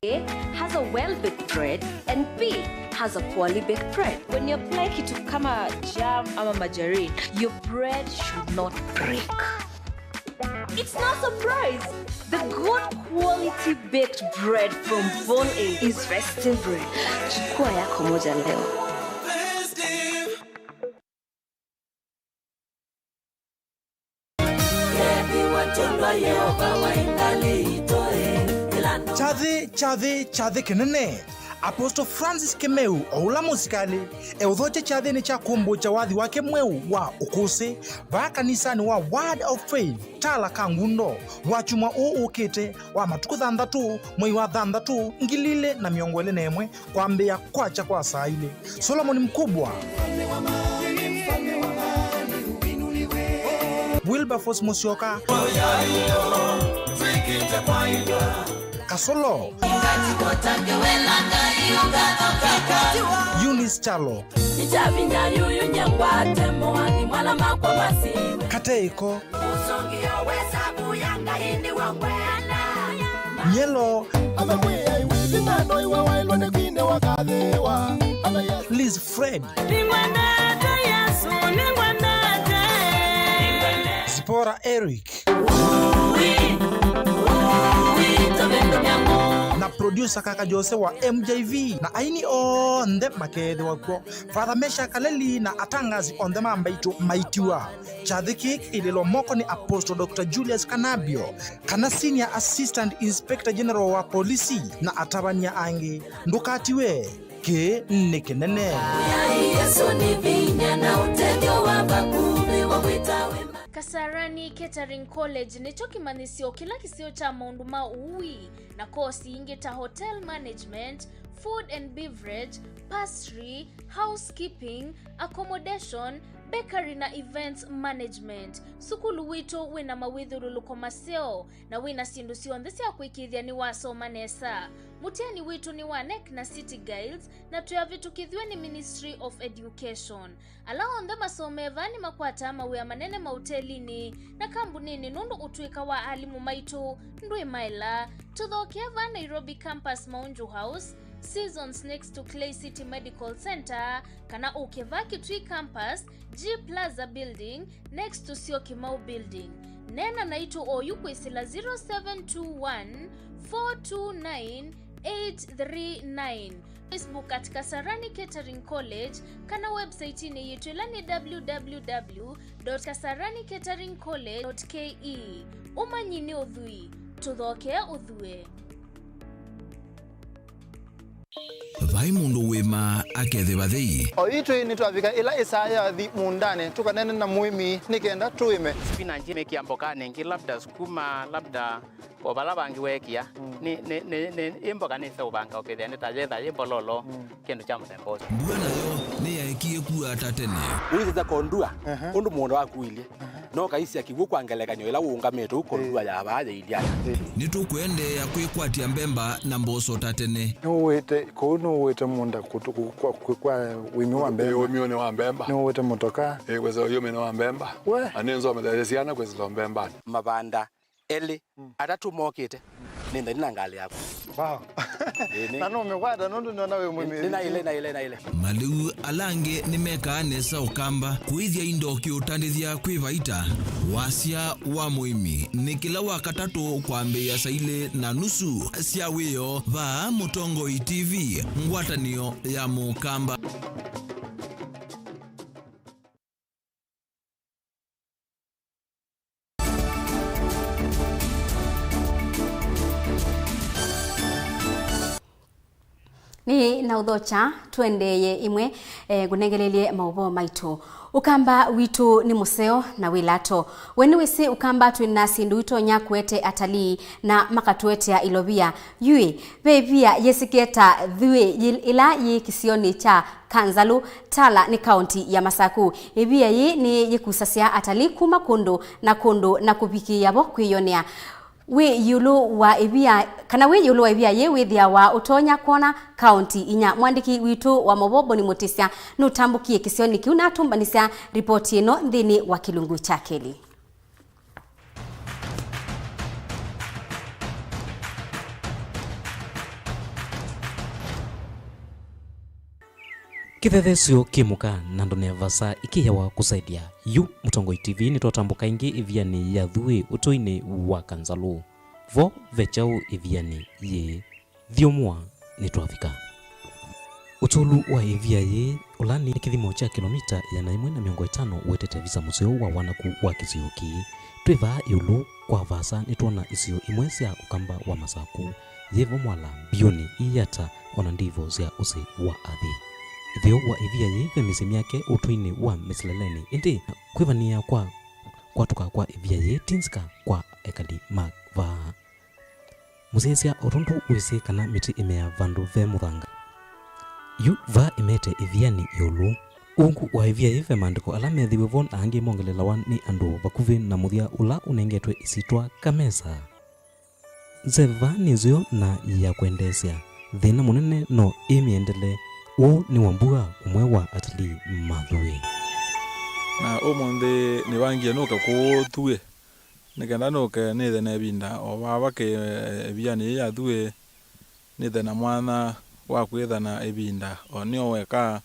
A has a well-baked bread and B has a poorly baked bread. When you apply kitu kama jam ama margarine, your bread should not break. It's no surprise. The good quality baked bread from Bon A is Festive Bread. Chukua yako moja leo. Kyathĩ, kyathĩ, kyathĩ kĩnene. Apostle Francis Kĩmeu, o ũla mũsikalĩ, eũthokya kyathĩnĩ kya kũmbũkya wathi wake mweũ wa ũkũsĩ vaa kanisanĩ wa Word of Faith, Tala Kangundo, wakyumwa ũũ ũkĩte wa matukũ thanthatũ, mwei wa thanthatũ, ngili ilĩ na mĩongo ĩlĩ na ĩmwe, kwambĩĩa kwakya kwa saa ilĩ. Solomon Mkubwa. Wilberforce Musyoka. Kasolo. Eunice Kyalo. Kateiko. Nyelo. Liz Fred. Zipporah Eric. Na producer Kaka Jose wa M J V, na aini onthe makeethĩwa kw'o. Father Meshack Kaleli na atangazi onthe ma mbaitũ maitiwa. Kyathĩ kĩĩ kĩilĩlwa moko nĩ Apostle Doctor Julius Kanabio, kana Senior Assistant Inspector General wa Polisi, na atavany'a angĩ. Ndũkatiwe, kĩĩ nĩ kĩnene. Yai Yesũ nĩ vinya na ũtethyo wa vakuvĩ wa kwĩta wĩma. Kasarani Catering College nĩkyo kĩmanyĩsyo kĩla kĩseo kya maũndũ ma ũui na kosi ingĩ ta hotel management, food and beverage, pastry, housekeeping, accommodation, bakery na events management. Sukulu witũ wĩna mawĩthũlũlũko maseo na wĩna syĩndũ syonthe sya kũĩkĩĩthya nĩwasoma nesa. Mũtiani witũ nĩ wa nec na City Guilds, na twĩ avĩtũkĩthw'e nĩ Ministry of Education. Ala onthe masomee vaa nĩmakwataa mawĩa manene maũtelinĩ na kambunĩnĩ nũndũ ũtũĩka wa alimũ maitũ ndwĩ maela. Tũthokee vaa Nairobi Campus, Maunju House, Seasons next to Clay City Medical Center, kana ũke vaa Kitui Campus, G Plaza Building, next to Syokimau Building. Neena naitũ oyu kwĩsĩla zero seven two one, four two nine, eight three nine. Facebook at Kasarani Catering College, kana website-inĩ yitũ ĩla nĩ www dot kasarani catering college dot ke. Ũmanyi nĩ ũthwii, tũthokee ũthue. Vai mũndũ wĩmaa akethĩwa thei. O itwĩ nĩtwavika ĩla ĩsaa yathi mũũndanĩ, tũkaneene na mũĩmi nĩ kenda tũĩme. Spinach mĩkĩa mbokanĩ ĩngĩ, labda sukuma, labda o vala vangĩ weekĩa. Mm. Nĩ, nĩ, nĩ, nĩ, ĩ mboka nĩseũvanga ũkethĩa nĩ ta yetha yĩ mbololo, mm, kĩndũ kya mũthemba ũsu. Mbua nayo nĩyaekie kua ata tene. Ũisĩsya kondua, ehe, ũndũ mũũnda waku ũilyĩ. Ehe. No kaisya kĩw'ũ kwa ngelekany'o ĩla ũũngamĩte ũkũlua ya vaa yĩilyana. Nĩtũkũendeea kwĩkwatya mbemba na mboso ta tene. Nũwĩte kũu, nũwĩte mũũnda kũtũ-, kũ-, kwa, kwa, kwa ũĩmi wa mbemba. Ũĩminĩ wa mbemba. Nũwĩte mũtoka. Ĩĩ, kwĩsĩla ũĩminĩ wa mbemba. We. Na nĩnzomethaĩsye syana kwĩsĩla mbembanĩ. Mavanda elĩ, atatũ mokĩte. Nĩ nthani na ngalĩ yaku. Wow. Ĩĩ, nĩ- Na nũmĩkwata nũndũ nĩona wĩ mũmĩĩthukĩĩku. Nĩ naĩle, naĩle, naĩle. Malĩu ala angĩ nĩmekaa nesa Ũkamba kũĩthya indo kĩũtandĩthya kwĩ vaita. Wasya wa mũĩmi nĩ kĩla wa katatũ kwambĩĩa saa ilĩ na nusu sya wĩoo vaa Mũtongoi T V, ngwatanĩo ya Mũkamba. Nĩ na ũthokya, tũendeeye ĩmwe, eh, ngũnengelelye maũvoo maitũ. Ũkamba witũ nĩ mũseo na wĩ lato. We nĩwĩsĩ Ũkamba twĩ na syĩndũ itonya kũete atalii na makatũetea ilovia. Yu-ĩ, ve ĩvia yĩsĩkĩe ta Thuĩ yĩ-, ĩla yĩ kĩsionĩ kya Kanzalũ, Tala nĩ kaũnti ya Masaku. Ĩvia yĩĩ nĩ yĩkusasya atalii kuma kũndũ na kũndũ na kũvikĩĩa vo kwĩyonea. Wĩ ĩũlũ wa ĩvia, kana wĩ ĩũlũ wa ĩvia yĩĩ wĩthĩawa ũtonya kwona kaũnti inya. Mwandĩki witũ wa maũvoo Boni Mũtĩsya nũtambũkie kĩsionĩ kĩu na atũmbanĩsya ripoti ĩno nthĩnĩ wa kĩlungu kya kelĩ. Kĩthethesyo kĩ mũka na ndonea vasa ikĩyawa kũsaĩlya. Yu Mũtongoi T V nĩtwatambũka ĩngĩ ĩvianĩ ya Thuĩ ũtũinĩ wa Kanzalũ. Vo ve kyaũ ĩvianĩ yĩĩ? Thyũmũa nĩtwavika. Ũtũlu wa ĩvia yĩĩ, ũla nĩ kĩthimo kya kĩlomita ĩana ĩmwe na mĩongo ĩtano, ũetete visa mũseo wa wanaku wa kĩsio kĩĩ. Twĩ vaa ĩũlũ kwa vaasa nĩtwona isio imwe sya Ũkamba wa Masaku, yĩ vo mwala, mbiũnĩ, iata, o na ndivo sya ũsĩ wa athi. Ĩtheo wa ĩvia yĩĩ ve mĩsyĩ myake ũtũinĩ wa mĩsileleni, ĩndĩ kwĩvanĩĩa kwa kwatũka kwa ĩvia yĩĩ ti nzika kwa ekali ma vaa. Mũsyaĩĩsya o tondũ wĩsĩ kana mĩtĩ ĩmeaa vandũ ve mũthanga, yu vaa ĩmeete ĩvianĩ ĩũlũ. Ungu wa ĩvia yĩĩ ve maandĩko ala methĩiwe vo na angĩ mongelelawa nĩ andũ vakuvĩ na mũthya ũla ũnengetwe ĩsyĩtwa Kamesa. Nzeva nĩ nzeo na ya kwendeesya. Thĩna mũnene no ĩmĩendele. Ũũ nĩ Wambua, ũmwe wa atalii ma Thuĩ. Na ũmũnthĩ nĩvangie nũke kũũ Thuĩ. Nĩ kenda nũke nĩthe na ĩvinda o vava kĩ, ĩvianĩ yĩĩ ya Thuĩ, nĩthe na mwanya wa kwĩtha na ĩvinda o nĩyo weka,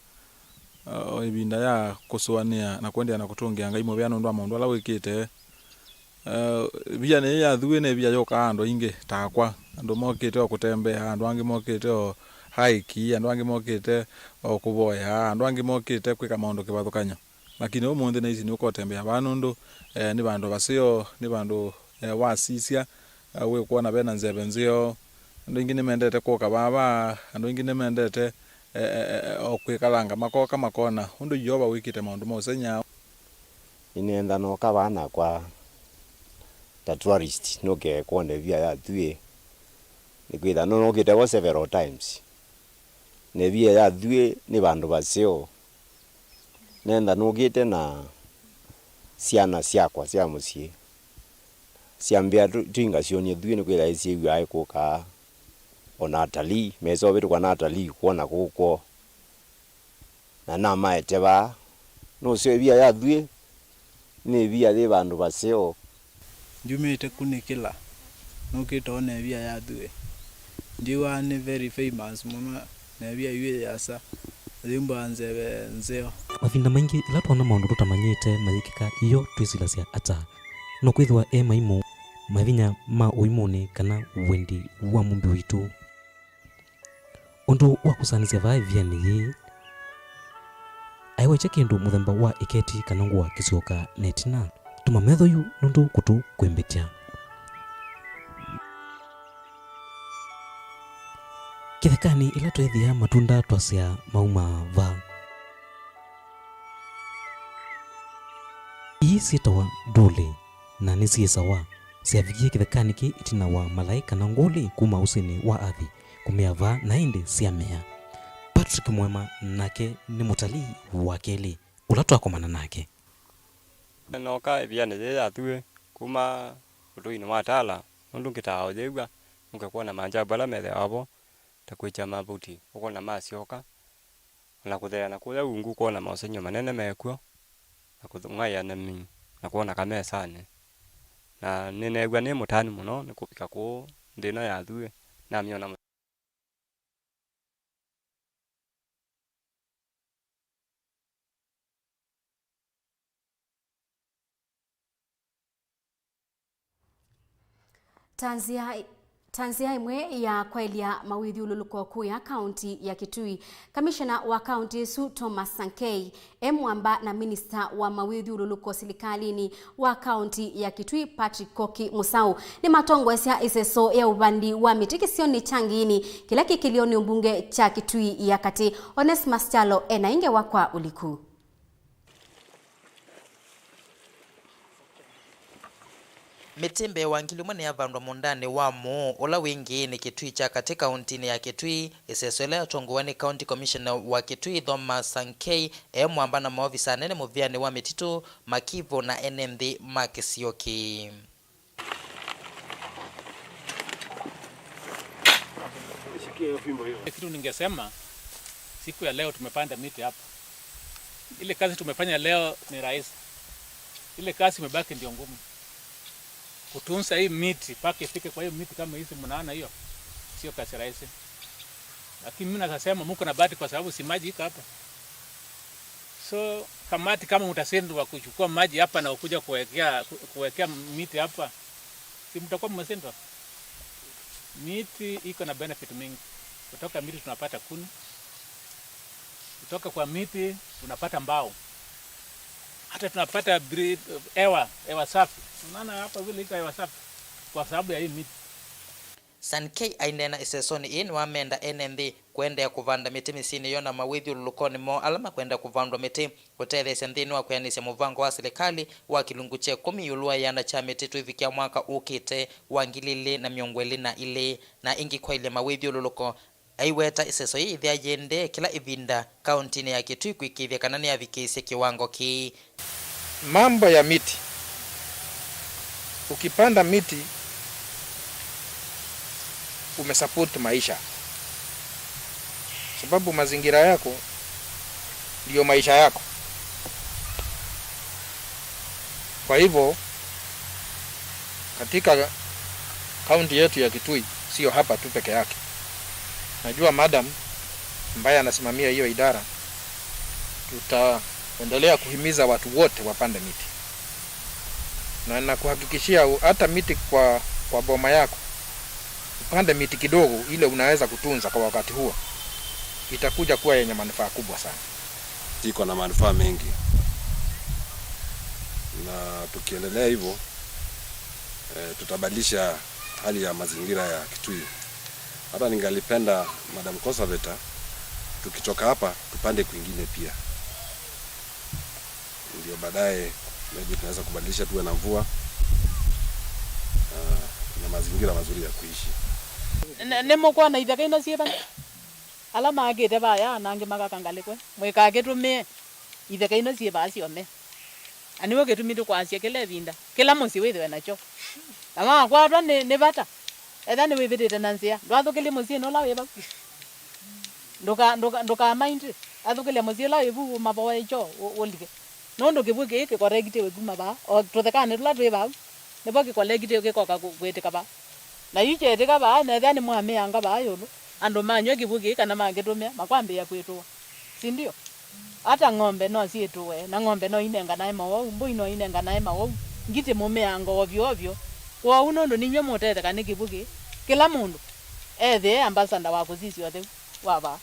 o ĩvinda ya kũsũanĩa na kũendeea na kũtũngĩa Ngai mũvea nũndũ wa maũndũ ala wĩkĩte. Eh, ĩvianĩ yĩĩ ya Thuĩ nĩ ĩvia yũkaa andũ aingĩ takwa. Andũ mokĩte o kũtembea, andũ angĩ mokĩte o hike, andũ angĩ mokĩte o kũvoya, andũ angĩ mokĩte kwĩka maũndũ kĩvathũkany'o. Lakini ũmũnthĩ naisi nĩũkotembea vaa nũndũ, eh, nĩ vandũ vaseo, nĩ vandũ, eh, wasisya, eh, wĩkwona vena nzeve nzeo. Andũ aingĩ nĩmendete kũka vava, andũ aingĩ nĩmendete, eh, eh, eh, o kwĩkalanga makoka makona ũndũ Yeova wĩkĩte maũndũ ma ũsengy'a. Nĩnenda noka vaa nakwa ta tourist, nũke kwona ĩvia ya Thuĩ. Nĩkwĩtha nũnũkĩte vo several times. Na ĩvia ya Thuĩ nĩ vandũ vaseo. Nenda nũkĩte na syana syakwa sya mũsyĩ. Syambĩa tũ-, tũingasyonie Thuĩ nĩkwĩtha ĩsyĩw'aa ĩkũkaa. O na atalii, mesa ũvĩtũkwa na atalii kwona kũũ kwoo. Na namaete vaa. Nũseo ĩvia ya Thuĩ, nĩ ĩvia yĩ vandũ vaseo. Njumĩte kunĩkĩla, nũkĩte one ĩvia ya Thuĩ. Ndiw'aa nĩ very famous mũno, na ĩvia yu yĩ asa, yĩumbaa nzeve nzeo. Mavinda maingĩ, ĩla twona maũndũ tũtamanyĩte mayĩkĩka ĩyo, twĩsilasya ata? No kwĩthĩwa e maimũ, mavinya ma ũimũnĩ, kana wendi wa Mũmbi witũ. Ũndũ wa kũsanĩsya vaa ĩvianĩ yĩĩ, aĩwekya kĩndũ mũthemba wa ĩketi kana ngũa kĩsyoka na ĩtina. Tũma metho yu nũndũ kũtũ kwĩmbĩtya. Kĩthekanĩ ĩla tweethĩa matunda twasya maumaa vaa. Ii syĩtawa ndũlĩ. Na nĩsyĩsawa syavikie kĩthekanĩ kĩ ĩtina wa malaĩ kana ngũlĩ kuma ũsĩnĩ wa Athi kũmea vaa, na ĩndĩ syamea. Patrick Mwema nake nĩ mũtalii wa kelĩ ũla twakomana nake. Nooka ĩvianĩ yĩĩ ya Thuĩ kuma ũtũinĩ wa Tala, nũndũ ngĩtaa ũyĩw'a, nũke kwona maajabu ala methĩawa vo, ta kwĩkya mavuti, ũkona masyoka, o na kũtheea na kũya ungu kwona maũsengy'o manene me kw'o, na kũng'aĩa nyamũ, na kwona kamesanĩ. Na nĩneew'a nĩ mũtanu mũno nĩ kũvika kũũ nthĩ ĩno ya Thuĩ, namyona. Ta nzĩa, ta nzĩa ĩmwe ya kwaĩlya mawĩthyũlũlũko kũya kaũnti ya Kitui, kamishena wa kaũnti ĩsu Thomas Sankei e mwamba na minista wa mawĩthyũlũlũko silikalĩnĩ wa kaũnti ya Kitui Patrick Koki Musau nĩmatongoesya ĩseso ya ũvandi wa mĩtĩ kĩsionĩ kya Ngiini kĩla kĩ kĩlĩonĩ mbunge kya Kitui ya Katĩ. Onesmus Kyalo e na ĩ ngewa kwa ũliku. Mĩtĩ mbee wa ngili ĩmwe nĩyavandwa mũũndanĩ wa mũũ ũla wĩ Ngiini Kitui kya Katĩ kaũntinĩ ya Kitui, ĩseso ĩla yatongoew'a nĩ County Commissioner wa Kitui Thomas Sankei e mwamba na maovisa anene mũvĩanĩ wa mĩtitũ, makivũ na ene nthĩ ma kĩsio kĩĩ. Kitu ningesema, siku ya leo tumepanda miti hapa. Ile kazi tumefanya leo ni rahisi. Ile kazi imebaki ndio ngumu. Kutunza hii miti, mpaka ifike kwa hiyo miti kama hizi mnaona hiyo, sio kazi rahisi. Lakini mimi naweza sema mko na bahati kwa sababu si maji iko hapa. So, kamati kama mtashindwa kuchukua maji hapa na kuja kuwekea, ku-, kuwekea miti hapa, si mtakuwa mmeshindwa? Miti iko na benefit mingi. Kutoka miti tunapata kuni, kutoka kwa miti tunapata mbao, hata tunapata bri-, hewa, hewa safi. Unaona hapa vile iko hewa safi kwa sababu ya hii miti. Sankei aineena ĩsesonĩ ĩĩ nĩwamenda ene nthĩ kũendeea kũvanda mĩtĩ mĩsyĩnĩ yoo na mawĩthyũlũlũkonĩ moo ala makwenda kũvandwa mĩtĩ, kũtetheesya nthĩnĩ wa kwĩanĩsya mũvango wa silikalĩ wa kĩlungu kya ĩkũmi ĩũlũ wa ĩana kya mĩtĩ tũivikĩa mwaka ũkĩte wa ngili ilĩ na mĩongo ĩlĩ na ilĩ, na ĩngĩ kwaĩlya mawĩthyũlũlũko. Aiweta ĩseso yĩĩ yĩthĩaa yĩendee kĩla ĩvinda kaũntinĩ ya Kitui kũĩkĩĩthya kana nĩyavikĩĩsye kĩwango kĩĩ. Mambo ya miti. Ukipanda miti, umesupport maisha. Sababu mazingira yako ndio maisha yako. Kwa hivyo, katika kaunti yetu ya Kitui, sio hapa tu peke yake. Najua madam ambaye anasimamia hiyo idara, tutaendelea kuhimiza watu wote wapande miti. Na nakuhakikishia u-, hata miti kwa, kwa boma yako, upande miti kidogo ile unaweza kutunza kwa wakati huo, itakuja kuwa yenye manufaa kubwa sana. Iko na manufaa mengi. Na tukiendelea hivyo, eh, tutabadilisha hali ya mazingira ya Kitui. Hata ningalipenda, Madam Conservator, tukitoka hapa, tupande kwingine pia. Ndio baadaye, maybe tunaweza kubadilisha tuwe na mvua, ah, na mazingira mazuri ya kuishi. Nĩ, nĩ mũkwona ithaka ino syĩ vana? Ala maakĩte vaya na angĩ makaka ngalĩko. Mwĩkakĩtũmĩe ithaka ino syĩ vaa syome. Na nĩw'o kĩtumi tũkwasya kĩla ĩvinda, kĩla mũsyĩ wĩthĩwe nakyo. Na wakwatwa nĩ, nĩ vata, ethĩwa nĩwĩvĩtĩte na nzĩa, ndwathũkĩlye mũsyĩnĩ ũla wĩ vau. Ndũka-, ndũka-, ndũkamaindi, athũkĩlya mũsyĩ ũla wĩ vu, ũmavoe kyo, ũ-, ũlike. Nũndũ kĩw'ũ kĩĩ kĩkorekitiwe kuma vaa, o tũthekanĩ tũla twĩ vau, nĩvo kĩkorekitiwe kĩkoka kũ-, kwĩtĩka vaa. Na yu kyeetĩka vaa, na ethĩwa nĩmwamĩanga vaa ĩũlũ, andũ manyw'a kĩw'ũ kĩĩ kana makĩtũmĩa, makwambĩĩa kwĩtũwa. Si ndio? Ata ng'ombe no syĩtũwe, na ng'ombe no inenganae mawau, mbũi no inenganae mawau, ngitĩ mũmĩanga ovyo ovyo. Kwoou nũndũ ninyw'ĩ mũtetheka nĩ kĩw'ũ kĩĩ, kĩla mũndũ ethĩe ambassador wa kũsisya ũtheu wa vaa.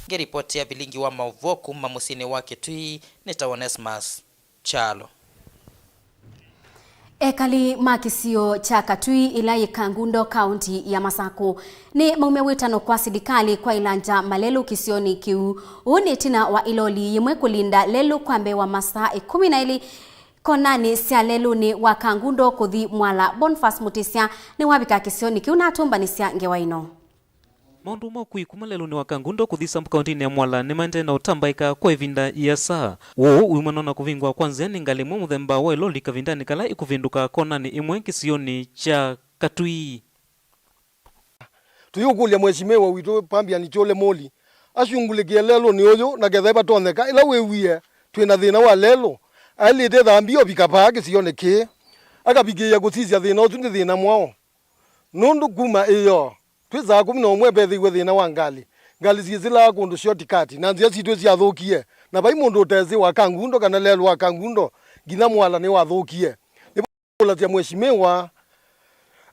Ngĩripoti ya vilingi wa maũvoo kuma mũsyĩnĩ wa Kitui, nĩ ta Onesmus Kyalo. Ekali ma kĩsio kya Katui ĩla yĩ Kangundo, kaũnti ya Masakũ, nĩ maumya wĩtano kwa silikalĩ kwa ilanja malelũ kĩsionĩ kĩu. Ũu nĩ ĩtina wa ĩloli yĩmwe kũlinda lelũ kwa mbee wa masaa ĩkũmi na elĩ konanĩ sya lelũnĩ wa Kangundo kũthi Mwala. Boniface Mutisya nĩwavika kĩsionĩ kĩu na atũmbanĩsya ngewa ĩno. Maũndũ ma ũkui kuma lelũnĩ wa Kangundo kũthi sub-kaũntĩnĩ ya Mwala nĩmaendee na ũtambaĩka kwa ĩvinda ĩasa. Ũũ umanwa na kũvingwa kwa nzĩa nĩ ngalĩ ĩmwe mũthemba wa ĩloli kavindanĩ kala ĩkũvĩndũka konanĩ ĩmwe kĩsionĩ kya Katui. Tũyũkũlya Mheshimiwa witũ Pambian Kyũle Moli asyungulĩkĩe lelũnĩ ũyũ, na ketha ĩvatonyeka, ĩla wĩwie twĩ na thĩna wa lelũ, aĩlĩte ĩthambio vika vaa kĩsionĩ kĩĩ, akavikĩĩa kũsisya thĩna ũsu nĩ thĩna mwaũ. Nũndũ kuma ĩyoo twĩ saa kũmi na ũmwe vethĩiwe thĩna wa ngalĩ, ngalĩ syĩsĩlaa kũndũ shortcut, na nzĩa sitũ syathũkie, na vai mũndũ ũtesĩ wa Kangundo kana lelũ wa Kangundo nginya Mwala nĩwathũkie. Kũlasya Mheshimiwa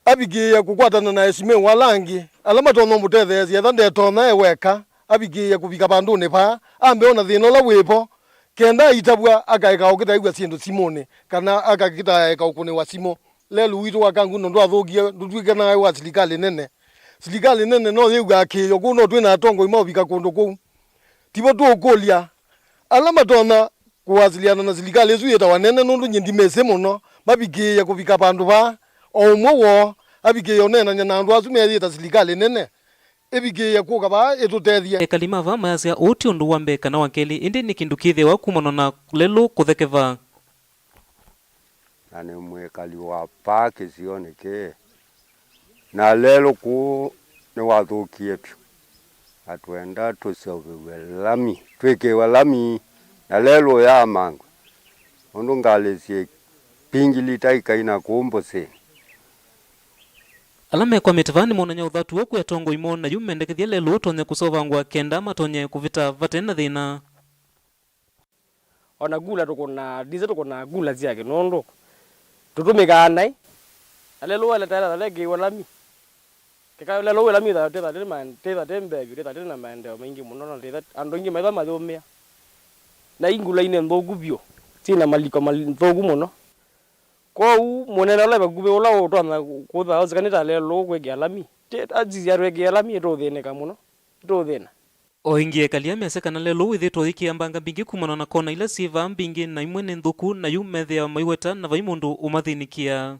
avikĩĩe kũkwatana na aheshimiwa ala angĩ ala matonya ũmũtetheesya, etha ndetonya e weka, avikĩĩe kũvika vandũnĩ vaa, ambe ona thĩna ũla wĩvo, kenda aitavw'a akaeka ũkĩtaĩw'a syĩndũ simũnĩ, kana akakĩtaeka ũkũnĩwa simũ. Lelũ witũ wa Kangundo ndwathũkie, ndũtw'ĩkanae wa silikalĩ nene. Silikalĩ nene no yĩw'aa kĩĩo, kũu no twĩ na atongoi ma ũvika kũndũ kũu. Tivo tũũkũlya ala matonya kũwasiliana na silikalĩ ĩsu yĩtawa nene, nũndũ nyie ndimĩsĩ mũno, mavikĩĩe kũvika vandũ vaa, o ũmwe woo avikĩĩe ũneenany'a na andũ asu meyĩta silikalĩ nene, ĩvikĩĩe kũka vaa ĩtũtethye. Ekali ma vaa mayasya ũũ ti ũndũ wa mbee kana wa kelĩ, ĩndĩ nĩ kĩndũ kĩthĩawa kumana na lelũ kũthekeva. Na nĩ mwĩkali wa vaa kĩsionĩ kĩĩ, na lelũ kũũ nĩwathũkie vyũ. Na twenda tũseũvĩw'e lami, twĩkĩwe lami, na lelũ ũyamangwe, nũndũ ngalĩ syĩ pingilita ikaina kũũ mbũsĩnĩ. Ala mekwamĩte vaa nĩmonany'a ũthatu ũkwĩ atongoi moo, na yu mendekethya lelũ ũtonye kũseũvangwa kenda matonye kũvĩta vate na thĩna. Ona kula tũkũnaa, ndisĩ tũkũnaa kula syake nũndũ tũtũmĩkaa naĩ. Na lelũ wele taela tale kĩw'a lami. Kĩka lelũ wĩ lami ta, tĩtha tĩna ma-, tĩtha tĩ mbee vyũ, tĩtha tĩna maendeeo maingĩ mũno, na tĩtha andũ aingĩ maitha mayũmĩa. Na ingula inĩ nthũku vyũ, syĩna maliko mathũku mũno. Kwoou mũnene ũla wĩ vakuvĩ ũla ũtonya kũtha ũsika nĩ ta lelũ kwĩkĩa lami. Tĩ-, asisya twĩkĩe lami, ĩtũthĩnĩka mũno, ĩtũthĩna. O ĩngĩ, ekali amesya kana lelũ wĩthĩĩtwe ũyĩkĩa mbanga mbingĩ kumana na kona ila syĩ vaa mbingĩ, na imwe nĩ nthũku, na yu methĩawa maiweta na vai mũndũ ũmathĩnĩkĩaa.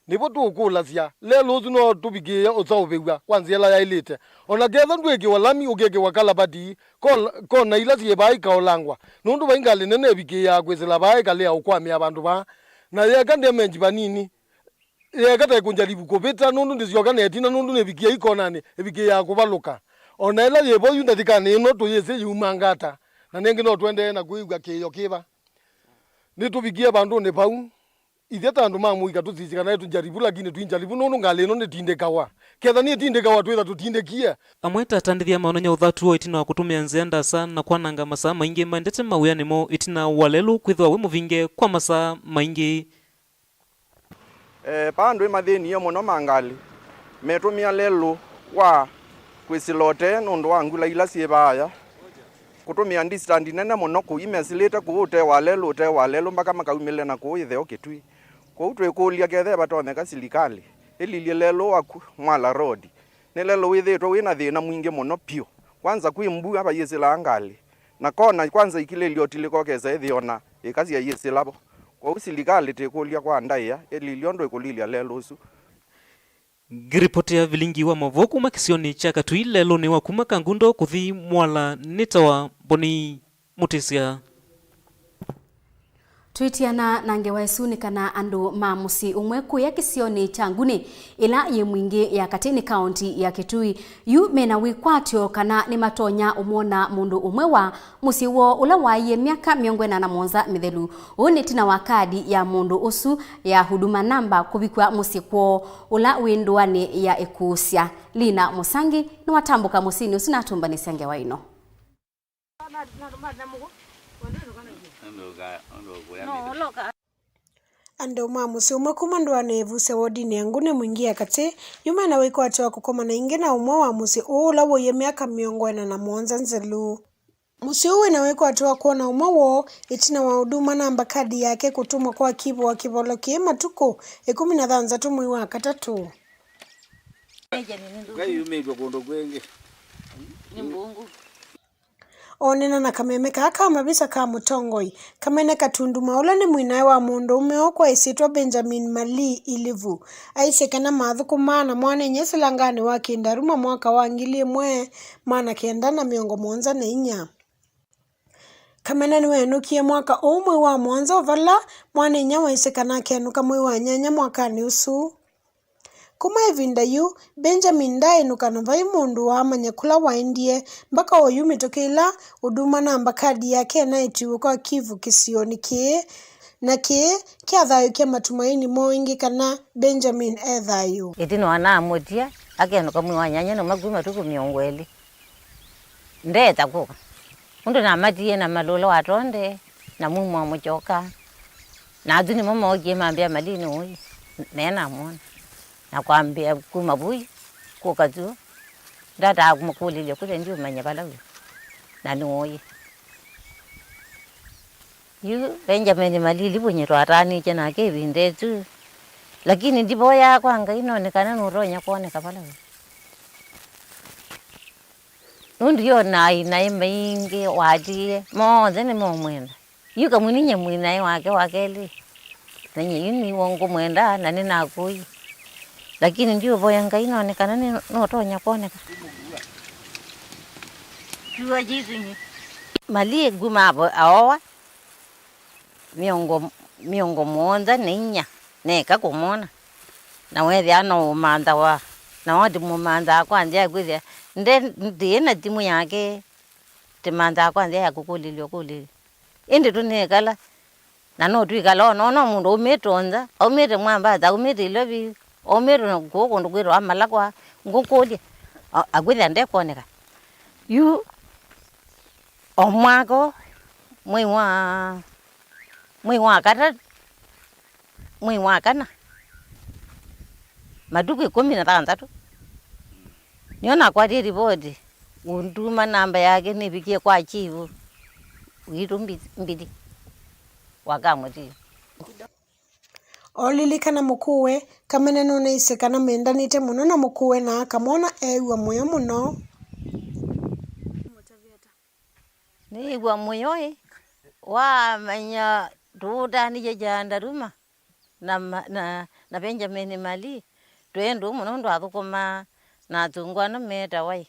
Nĩvo tũũkũlasya, lelũ ũsu no tũvikĩĩe ũseũvĩw'a kwa nzĩa ĩla yaĩlĩte? O na ketha ndwĩkĩwa lami, ũkekĩwa kalavati, kol-, kona ila syĩ vaa ikaolangwa, nũndũ vai ngalĩ nene ĩvikĩĩaa kwĩsĩla vaa ĩkalea ũkwamĩa vandũ vaa, na yeeka damage vanini. Yeeka ta ĩkũnjalivu kũvĩta, nũndũ ndĩsyoka na ĩtina, nũndũ nĩvikĩe ikonanĩ, ĩvikĩĩaa kũvalũka. O na ĩla yĩ vo yu ndatĩkanĩ ĩno, tũyĩsĩ yumanga ata, na nĩngĩ no tũendee na kwĩw'a kĩĩo kĩva. Nĩtũvikie vandũnĩ vau. Ithyĩ ta andũ ma mũika tũsisye kana ĩtũnjalivu, lakini tũinjalivu, nũndũ ngalĩ ĩno nĩtindĩkawa. Ketha nĩtindĩkawa, twĩtha tũtindĩkie. Amwe ta atandĩthya maonany'a ũthatu woo ĩtina wa kũtũmĩa nzĩa ndasa na kwananga masaa maingĩ maendete mawĩanĩ moo ĩtina wa lelũ kwĩthĩwa wĩ mũvinge kwa masaa maingĩ. E, pa andũ ĩmathĩnie mũno ma ngalĩ metũmĩa lelũ wa kwĩsĩla ũtee nũndũ wa ngula ila syĩ vaaya. Kũtũmĩa distance nene mũno kũu, imesĩlĩte kũu ũtee wa lelũ, ũtee wa lelũ, mpaka makaumĩle na kũu ĩtheo Kĩtui. Kwoou twĩkũlya ketha ĩvatonyeka silikalĩ ĩlilye lelũ wa ku-, Mwala Road. Nĩ lelũ wĩthĩĩtwe wĩ na thĩna mwingĩ mũno vyũ. Kwanza kwĩ mbua vayĩsĩlaa ngalĩ, na kona kwanza ikilĩlye ũtilĩka ũkesa ĩthĩo na ĩka syayĩsĩla vo. Kwoou silikalĩ twĩkũlya kwa ndaĩa ĩlilye ũndũ ĩkũlilya lelũ ũsu. Ngĩripotĩa vilingi wa maũvoo kuma kĩsionĩ kya Katui, lelũnĩ wa kuma Kangundo kũthi Mwala, nĩtawa Mboni Mũtĩsya. Twĩtiana na ngewa ĩsu nĩ kana andũ ma mũsyĩ ũmwe kũya kĩsionĩ kya Nguni, ĩla yĩ Mwingĩ ya katĩ nĩ kaũnti ya Kitui, yu mena wĩkwatyo kana nĩmatonya ũmwona mũndũ ũmwe wa mũsyĩ woo ũla waaie myaka mĩongo ĩna na mũonza mĩthelu. Ũũ nĩ ĩtina wa kadi ya mũndũ ũsu ya Huduma Namba kũvikw'a mũsyĩ kwoo ũla wĩ ndũanĩ ya Ĩkũsya. Lina Mũsangi nĩwatambũka mũsyĩnĩ ũsu na atũmbanĩsya ngewa ĩno. Andũ ma mũsyĩ ũmwe kuma ndũanĩ ya Ĩkũsya wodinĩ ya Nguni Mwingĩ ya katĩ yu mena wĩkwatyo wa kũkomana ĩngĩ na ũmwe wa mũsyĩ ũũ ũla wooie myaka mĩongo ĩna na mũonza nzelu. Mũsyĩ ũũ wĩna wĩkwatyo wa kwona ũmwe woo ĩtina wa Huduma Namba kadi yake kũtũmwa kwa kivũ wa kĩvolo kĩĩ matukũ ĩkũmi na thanthatũ mwei wa katatũ. Ngai yumĩtw'e kũndũ kwĩngĩ. Nĩ mbungu. Oneena na kameme kaa ka mavisa ka mũtongoi, Kamene Katunduma, ũla nĩ mwĩnaĩ wa mũndũũme ũũ kwa ĩsyĩtwa Benjamin Malii Ilivu, aisye kana mathũkũmaa na mwanenye silanganĩ wa Kĩndaruma mwaka wa ngili ĩmwe maana kenda na mĩongo mũonza na inya. Kamene nĩweenũkie mwaka ũũ mwei wa mũonza, o vala mwanenye waisye kana akenũka mwei wa nyanya mwakanĩ ũsu. Kuma ĩvinda yu, Benjamin ndaaĩnũka na vai mũndũ waamanya kũla waendie, mbaka oyu mĩtũkĩ ĩla ũduma namba kadi yake na ĩtiwe kwa Kivu kĩsionĩ kĩĩ, na kĩĩ kyathayũkya matumaini moo ĩngĩ kana Benjamin e thayũ. Ĩtina wa namũtia, akenũka mwei wa nyanya, nũma kuma matukũ mĩongo ĩlĩ. Ndeeta kũka. Ũndũ namatie na malũlo wa tonde, na mumo wa mũkyoka. Na athu nĩmo mookie mambĩa Malii nĩ ũĩ, me namwona. Na kwambĩa kuma vau, kũka tu, ndataa kũmũkũlĩlya kũthe ndiũmanya vala wĩ. Na nĩ ũĩ. Yu Benjamin Malii Ilivu nyie twataanĩtye nake ĩvinda ĩsu. Lakini ndivoyaa kwa Ngai none kana nũtonya kwoneka vala wĩ. Nũndũ yo naĩ naĩ maingĩ watiie, monthe nĩmomwenda. Yu kamũninye mwĩnaĩ wake wa kelĩ. Na nyie yu nĩw'o ngũmwenda na nĩnakũie. Lakini ndiũvoya Ngai none kana nĩ, nũtonya kwoneka. Kiugo kĩsu nyie. Malii kuma avo aoa mĩongo, mĩongo mũonza na inya neka kũmwona. Na wethĩa no ũmanthawa, na wati mũmanthaa kwa nzĩa ya kwĩthĩa nde, ndĩĩ na thimũ yake, tĩmanthaa kwa nzĩa ya kũkũlĩlya ũkũlĩlyo. Ĩndĩ tũnĩkala, na no twĩkala, o no, no mũndũ aumĩte o nza, aumĩte Mwambata, aumĩte Ilovi, aumĩte kũũ kũndũ kwĩtawa Malakwa, ngũkũlya, a-, akwĩthĩa ndekwoneka. Yu o mwaka, mwei wa, mwei wa katatũ, mwei wa kana, matukũ ĩkũmi na thanthatũ, nĩyo nakwatie livoti, ũnduma namba yake nĩvikie kwa chifu witũ Mbi-, Mbili wa Kamũtiũ. Olilikana mũkũwe, Kamene nũnaisye kana mendanĩte mũno na mũkũwe na akamwona eew'a mũyo mũno. Nĩĩw'a mũyo ĩ, wamanya tũũtanĩtye Kyandaruma na ma-, na, na Benjamin Malii, twĩ ndũũ mũno nũndũ athũkũmaa na athũngũ ana metawa ĩ,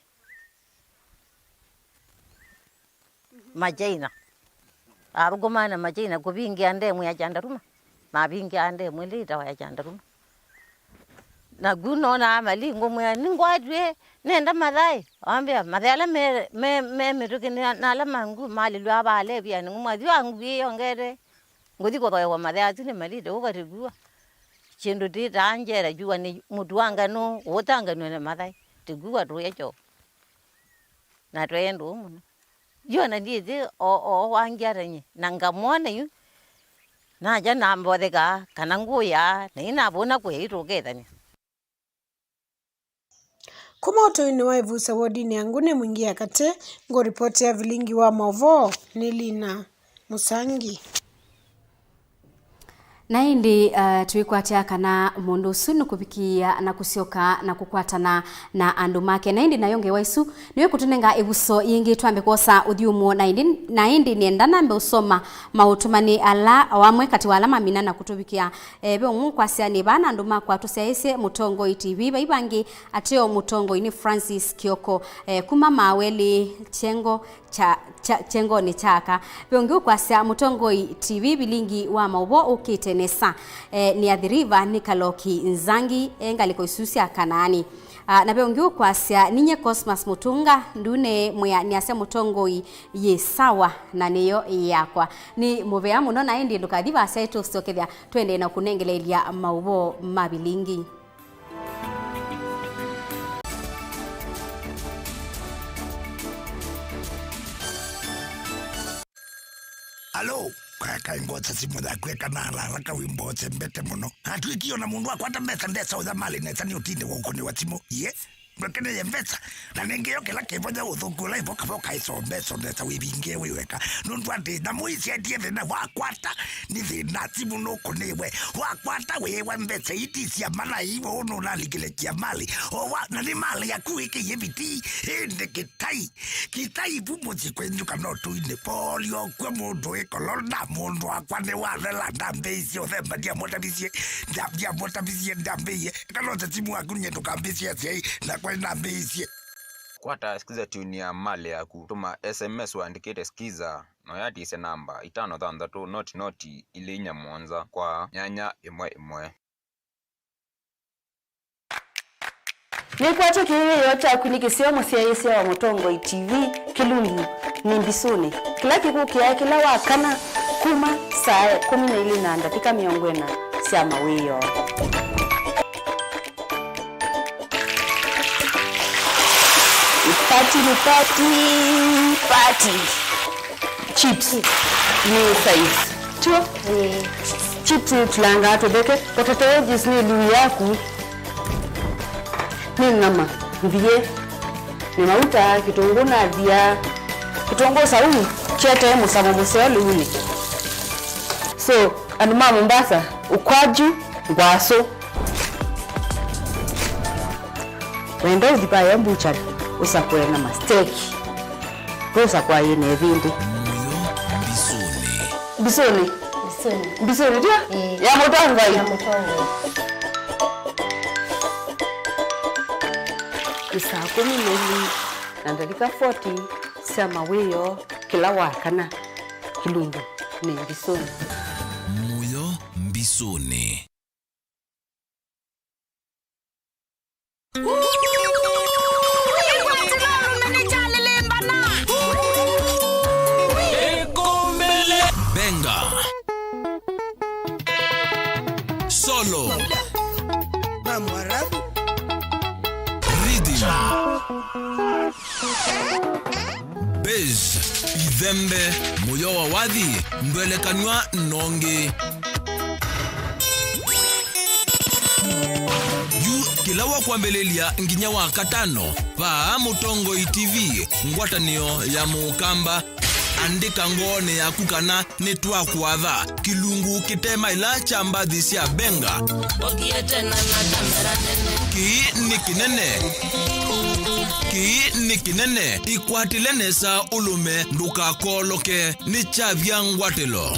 Machaina. Athũkũmaa na Machaina kũvingĩa ndemu ya Kyandaruma, mavingĩaa ndemu ĩla ĩtawa ya Kyandaruma. Naku nonaa Malii ngũmwĩa, "Nĩngwatw'e, nenda mathaĩ." Wambĩa, "Mathaĩ ala me, me, me mĩtũkĩ nĩ, na ala ma nguu malĩlw'a ava Alevi." Nĩngũmwĩa, "Thyũa nguu ĩyo ngete, ngũthi kũthoewa mathaĩ asu nĩ Malii, ũka tĩkua." Kĩndũ tĩtaa njera, kyuwa nĩ mũtu wa nganũ, ũũtanganw'a na mathaĩ, tĩkua tũya kyoo. Na tweenda ũũ mũno. Yu ona ndyĩsĩ o, o wangĩ ata nyie, na ngamwona yu, naja nambothekaa kana ngũyaa, na ĩnavũna kũya ĩtũkethany'a. Kuma ũtũinĩ wa Ĩvusa wodinĩ ya Ngũnĩ Mwingĩ ya katĩ, ngũripoti ya vilingi wa maũvoo nĩ Lina Mũsangi. Na ĩndĩ, uh, twĩkwatya kana mũndũ ũsu nĩkũvikĩĩa na kũsyoka na kũkwatana na andũ make. Na ĩndĩ nayo ngewa ĩsu nĩyo ĩkũtũnenga ĩvuso yĩngĩ twambe kwosa ũthyũmũo. Na ĩndĩ, na ĩndĩ nĩenda nambe ũsoma maũtũmanĩ ala o amwe katĩ wa ala mamina na kũtũvikĩa. Eh, ve ũmwe ũkwasya, "Nĩ vaa na andũ makwa tũsyaĩĩsye Mũtongoi T V, vai vangĩ ateo Mũtongoi nĩ Francis Kioko, eh, kuma Mawelĩ, Kyengo kya, kya, Kyengonĩ kya aka." Ve ũngĩ ũkwasya, "Mũtongoi T V, vilingi wa maũvoo ũkĩte nesa." Eh, nĩ Athi River, nĩ Kaloki Nzangi, e ngalĩko isu sya Kanaani. Ah, na ve ũngĩ ũkwasya, "Ninye Cosmas Mũtũnga, ndune mwĩa nĩasya Mũtongoi yĩ sawa na nĩyo yakwa." Nĩ mũvea mũno, na ĩndĩ ndũkathi vaasa, tũsyokethya tũendee na kũnengeleelya maũvoo ma vilingi. Alo, kakai ngwota simũ yaku eka na haraka wĩmbo ũsembete mũno. Natwĩkie ona mũndũ akwata mbesa ndesa ũthamalĩ nesa nĩ ũtinde wa ũkũnĩwa simũ. Iye. Ndũkeneye mbesa, na nĩngĩ yo kĩla kĩvonya ũthũku ũla ĩvoka voka ĩsombe, somesa wĩvingie wĩ weka. Nũndũ atĩ nyamũ ici endie thĩna wakwata, nĩ thĩna, simũ nũkũnĩwe. Wakwata wĩwa mbesa iti cia mana iwe ũnũnalikĩle kia mali. O wa, na nĩ mali yaku wĩkĩie vitii, ĩndĩ kĩtai. Kĩtai vu mũsyĩ kwenyu kana ũtũinĩ. Polio kwĩ mũndũ wĩ kolona, mũndũ wakwa nĩ wathela, ndambĩisye ũthemba, ndiamũtavisye, nda-, ndiamũtavisye, ndambĩie. Kana ũte simũ waku nye ndũkambĩsye asyai, nakwa nĩnambĩisye. Kwata Skiza tune ya mali yaku. Tũma S M S ũandĩkĩte Skiza, na ũyatisye namba itano thanthatũ noti noti ilĩ inya mũonza kwa nyanya ĩmwe ĩmwe. Nĩkwatya kĩĩo kyaku nĩ kĩseo mũsyaĩĩsya wa Mũtongoi T V, Kĩlungu nĩ Mbisũnĩ, kĩla kĩkũkĩaa kĩla wa kana kuma saa ĩkũmi na ilĩ na ndatĩka mĩongo ĩna sya mawĩoo. Party ni party, party. Chips ni size. Tio? Eh. Chips ni tulanga tũtheke. Potatoes ni liu yaku. Ni nyama. Mbiye. Ni mauta, kitunguu na thia. Kitunguu saumu. Kyete mũsamo mũseo liuni. So, andũ ma Mombasa, ukwaju, ngwasũ. Wenda ũthi vaya mbuchari, ũsakũe na masteki. Ndũsakũa yĩ na ĩvĩndĩ. Mũyo mbisũnĩ. Mbisũnĩ? Mbisũnĩ. Mbisũnĩ, tio? Ĩĩ. Ya Mũtongoi? Ya Mũtongoi. Nĩ saa kũmi na ilĩ na ndatĩka forty sya mawĩoo kĩla wa kana. Kĩlungu nĩ mbisũnĩ. Mũyo mbisũnĩ. Benga. Solo. Rhythm. Bass, ithembe, mũyo wa wathi, ndwelekanw'a nongi. Yu kĩla wa kwambĩlĩlya nginya wa katano, vaa Mũtongoi T V, ngwatanĩo ya Mũkamba. Andĩka ngoonĩ yaku kana nĩtwakũatha kĩlungu kĩte maĩla kya mbathi sya Benga. Ũthiĩte na na kamera nene. Kĩĩ nĩ kĩnene. Kĩĩ nĩ kĩnene. Ĩkwatĩle nesa ũlũme ndũkakooloke. Nĩ kyavya ngwatĩlo.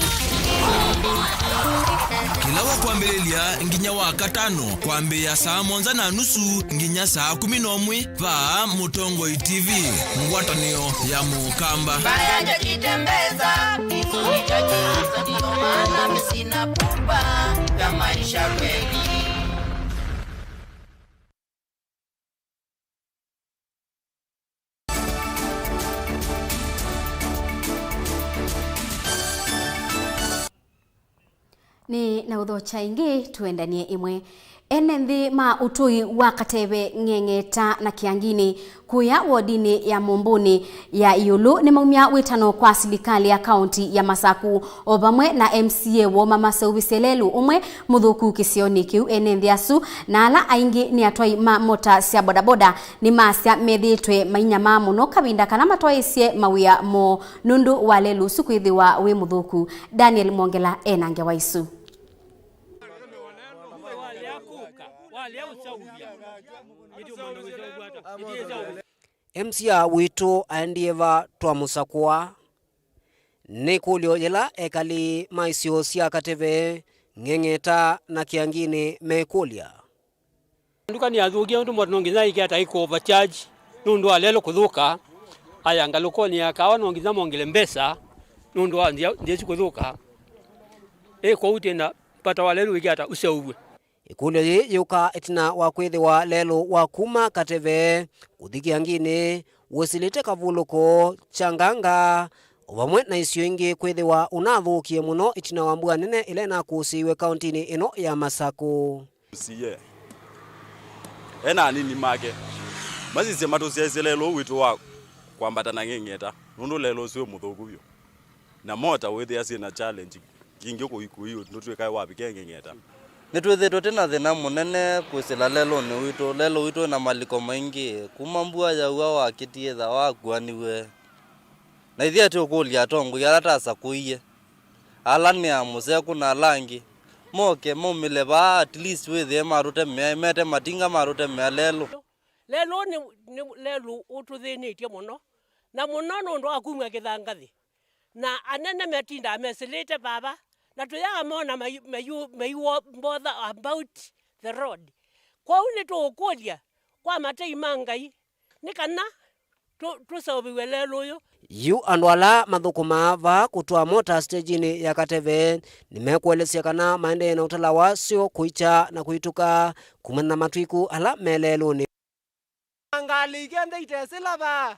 Kĩla wa kwambĩlĩlya nginya wa katano, kwambĩĩa saa mũonza na nusu nginya saa kũmi na ũmwe, vaa Mũtongoi T V, ngwatanĩo ya Mũkamba. Mbaya ndio jitembeza, kizuri cha juu, ndio maana mimi sina pupa ya maisha kweli. Nĩ na ũthokya ĩngĩ, tũendanie ĩmwe. Ene nthĩ ma ũtũi wa Kateve, Ng'eng'eta na Kĩanginĩ kũya wodinĩ ya Mũmbũnĩ ya ĩũlũ nĩmaumya wĩtano kwa silikalĩ ya kaũnti ya Masaku o vamwe na M C A woo mamaseũvĩsye lelũ ũmwe mũthũku kĩsionĩ kĩu. Ene nthĩ asu na ala aingĩ nĩ atwai ma mota sya bodaboda nĩmasya methĩĩtwe mainyamaa mũno kavinda kana matwaĩĩsye mawĩa moo nũndũ wa lelũ ũsu kwĩthĩwa wĩ mũthũku. Daniel Mwongela ena ngewa isu. M C A witũ aendie va twamũsakũa? Nĩ ĩkũlyo yĩla ekali ma isio sya Kateve, Ng'eng'eta na Kĩanginĩ mekũlya. Nduka nĩyathũkie nũndũ mũndũ no nginya aike ata aika overcharge nũndũ wa lelũ kũthũka. Aya, ngalũkonĩ ya kawa no nginya mongele mbesa nũndũ wa nzĩa, nzĩa isu kũthũka. Ĩ, kwoou twĩna vata wa lelũ wĩke ata ũseũvw'e. Ĩkũlyo yĩĩ yũka ĩtina wa kwĩthĩwa lelũ wa kuma Kateve kũthi Kĩanginĩ wĩsĩlĩte kavulũko kya Nganga, o vamwe na isio ingĩ kwĩthĩwa ũnathũkie mũno ĩtina wa mbua nene ĩla ĩnakũsĩiwe kaũntinĩ ĩno ya Masakũ. M C A ena anini make masisye matũsyaĩsye lelũ ũũ witũ wa kwambata na Ng'eng'eta, nũndũ lelũ ũsu wĩ mũthũku vyũ, na mota wĩthĩa syĩ na challenge kingĩ kũi-, kũi-, nũtw'ĩkae wavike Ng'eng'eta. Nĩtwĩthĩĩtwe twĩ na thĩna mũnene kwĩsĩla lelũnĩ witũ. Lelũ witũ wĩ na maliko maingĩ. Kuma mbua yaua, wakĩtie ĩtha wakuaniw'e. Na ithyĩ tũkũlya atongoi ala tasakũie, ala nĩ a mũsekũ na ala angĩ, moke maumĩle vaa, at least wĩthĩe matũtemea, mete matinga matũtemea lelũ. Lelũ nĩ, nĩ lelũ ũtũthĩnĩtye mũno, na mũno nũndũ wa kumw'a kĩthangathĩ. Na anene matindaa mesĩlĩte vava, na tũyaa mona mai-, maiũ-, maiwombotha about the road. Kwoou nĩtũũkũlya kwa matei ma Ngai nĩ kana tũ-, tũseũvĩw'e lelũ ũyũ. Yu andũ ala mathũkũmaa vaa kũtwaa mota sitejinĩ ya Kateve nĩmekũelesya kana maendee na ũtala wasyo kũikya na kũitũka kumana na matwiku ala me lelũnĩ. Ngalĩ ikenda itesĩla vaa,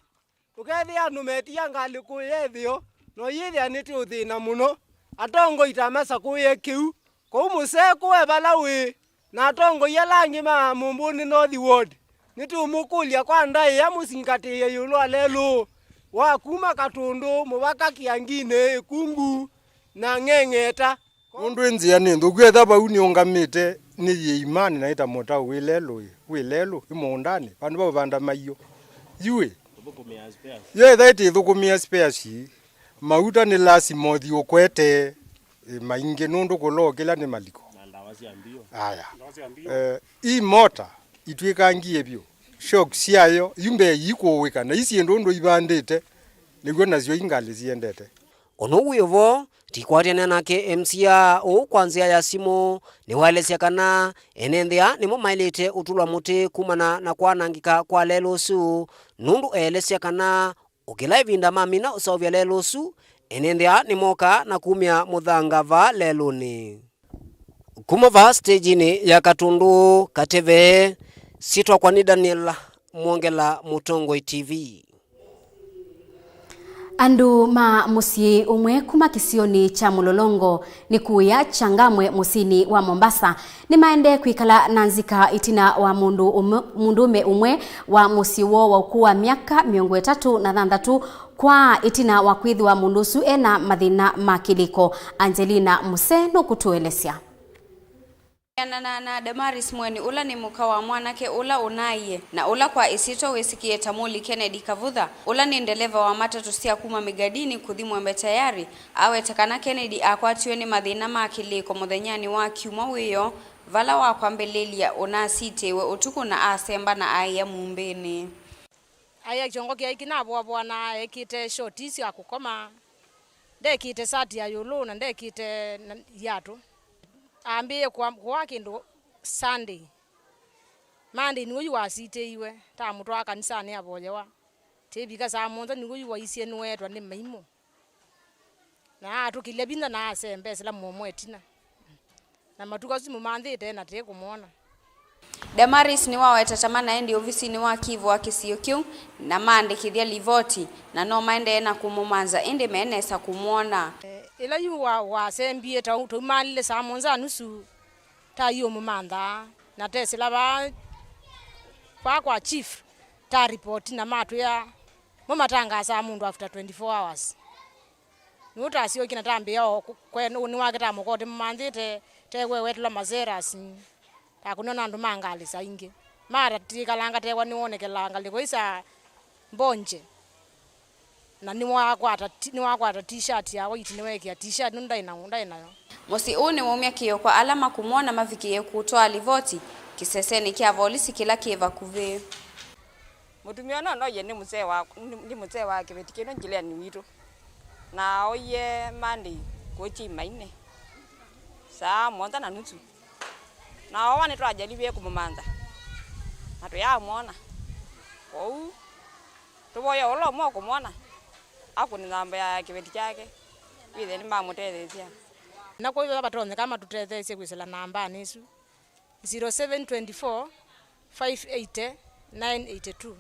ũkethĩa andũ metia ngalĩ kũya ĩtheo, na ũyĩthĩa nĩtũũthĩna mũno. Atongoi ta masakũĩe kĩu, kũu mũsekũe vala wĩ, na atongoi ala angĩ ma Mũmbũnĩ North Ward, nĩtũũmũkũlya kwa ndaĩa mũsingatĩĩe ĩũlũ wa lelũ wa kuma Katũndũ mũvaka Kĩanginĩ, Ĩkungu, na Ng'eng'eta. Nũndũ ĩ nzĩa nĩ nthũku, etha vau nĩũngamĩte nĩ yĩ imanĩ na ĩta mũtaũ wĩ lelũ, wĩ lelũ, ĩ mũũndanĩ, vandũ va ũvanda maiũ. Yu ĩ, yo etha ĩtĩthũkũmĩa spares, mauta nĩ lasima ũthi ũkwete, ĩ, maingĩ nũndũ kũloo kĩla nĩ maliko. Na ndawa sya mbio. Aya. Ndawa sya mbio. Eh, ii mota itw'ĩkangie vyũ. Shock syayo, yu mbee iikũũĩka, na ii syĩndũ ũndũ ivandĩte, nĩw'o nasyo ii ngalĩ siendete. O na ũu wĩ o vo, tũikwatĩanĩa nake M C A ũũ kwa nzĩa ya simũ, nĩwaelesya kana ene nthĩa nĩmo maĩlĩte ũtũlwa mũtĩ kumana na kwanangĩka kwa lelũ ũsu, nũndũ eelesya kana o kĩla ĩvinda mamina ũseũvya lelũ ũsu, ene nthĩa nĩmokaa na kumya mũthanga vaa lelũnĩ. Kuma vaa sitejinĩ ya Katũndũ Kateve, syĩtwa kwa nĩ Daniel Mwongela, Mũtongoi T V. Andũ ma mũsyĩ ũmwe kuma kĩsionĩ kya Mũlolongo nĩ kũya Changamwe mũsyĩnĩ wa Mombasa nĩmaendee kwĩkala na nzika ĩtina wa mũndũ ũmwe, mũndũũme ũmwe wa mũsyĩ woo wa ũkũũ wa myaka mĩongo ĩtatũ na thanthatũ kwaa ĩtina wa kwĩthĩwa mũndũ ũsu ena mathĩna ma kĩlĩko. Angelina Muse nũkũtũelesya. Kwĩanana na Damaris Mweni, ũla nĩ mũka wa mwanake ũla ũnaaie, na ũla kwa ĩsyĩtwa wĩsĩkĩe ta Mũli Kennedy Kavutha, ũla nĩ ndeleva wa matatũ sya kuma Migadini kũthi Mwembe Tayari, aweta kana Kennedy akwatiwe nĩ mathĩna ma kĩlĩko mũthenyanĩ wa kyumwa wĩoo, vala wakwambĩlĩlya ũnasitĩĩwe ũtukũ na asemba na aĩa mumbĩnĩ. Aĩa kyongo kyaĩ kĩnavoavoa na ekĩte short sya kũkoma, ndekĩte sati ya ĩũlũ na ndekĩte na iatũ. Ambĩĩe kũa, kũa kĩndũ Sunday. Monday nĩw'o yu wasitĩiwe, tamũtwaa kanisanĩ avoyewa. Tĩvika saa mũonza nĩw'o yu waisye nĩweetwa nĩ maimũ. Na aatũkĩlya vinya na asembesela mũomo ĩtina. Na matukũ asu mũmanthĩte na tĩkũmwona. Damaris nĩwawetete manaendi ovisinĩ wa kivu wa kĩsio kĩu na maandĩkĩthya livoti, na no maendee na kũmũmanza, ĩndĩ menesa kũmwona. Eh, ĩla yu wa-, wasembie, tau-, taumalile saa mũonza na nusu, tayĩ ũmũmanthaa, na tesĩla vaa, vaa kwa chief, ta report na matwĩa, mo matangasaa mũndũ after twenty-four hours. Nũtasyokie na tambĩa o kũ-, kwe nũ-, nĩwake tamũkote mũmanthĩte, tekwewetela maserasi, takũnĩwa na andũ ma ngalĩ saingĩ. Mara tĩkalanga tekwa nĩwonekelaa ngalĩko ii saa mbonje. Na nĩwakwata ti-, nĩwakwata t-shirt ya white, nĩwekĩa t-shirt nũndũ ndaĩ na, ndaĩ nayo. Mũsyĩ ũũ nĩwaumya kĩĩo kwa ala makũmwona mavikĩĩe kũtwaa livoti kĩsesenĩ kya volisi kĩla kĩ vakuvĩ. Mũtumĩa ũno noie nĩ mũsee wa, nĩ, nĩ mũsee wa kĩveti kĩno njĩlĩanĩ witũ. Na oie Monday kũkya imainĩ saa mũonza na nusu. Na owa nĩtwajalivie kũmũmantha. Na tũyamwona. Kwoou, tũvoya ũla ũmwe ũkũmwona, akũnĩ namba ya kĩveti kyake, wĩthĩe nĩmamũtetheesya. Na kwĩ veva vatonyeka matũtetheesye kwĩsĩla nambanĩ ĩsu. Zero seven twenty-four, five eighty, nine eighty-two.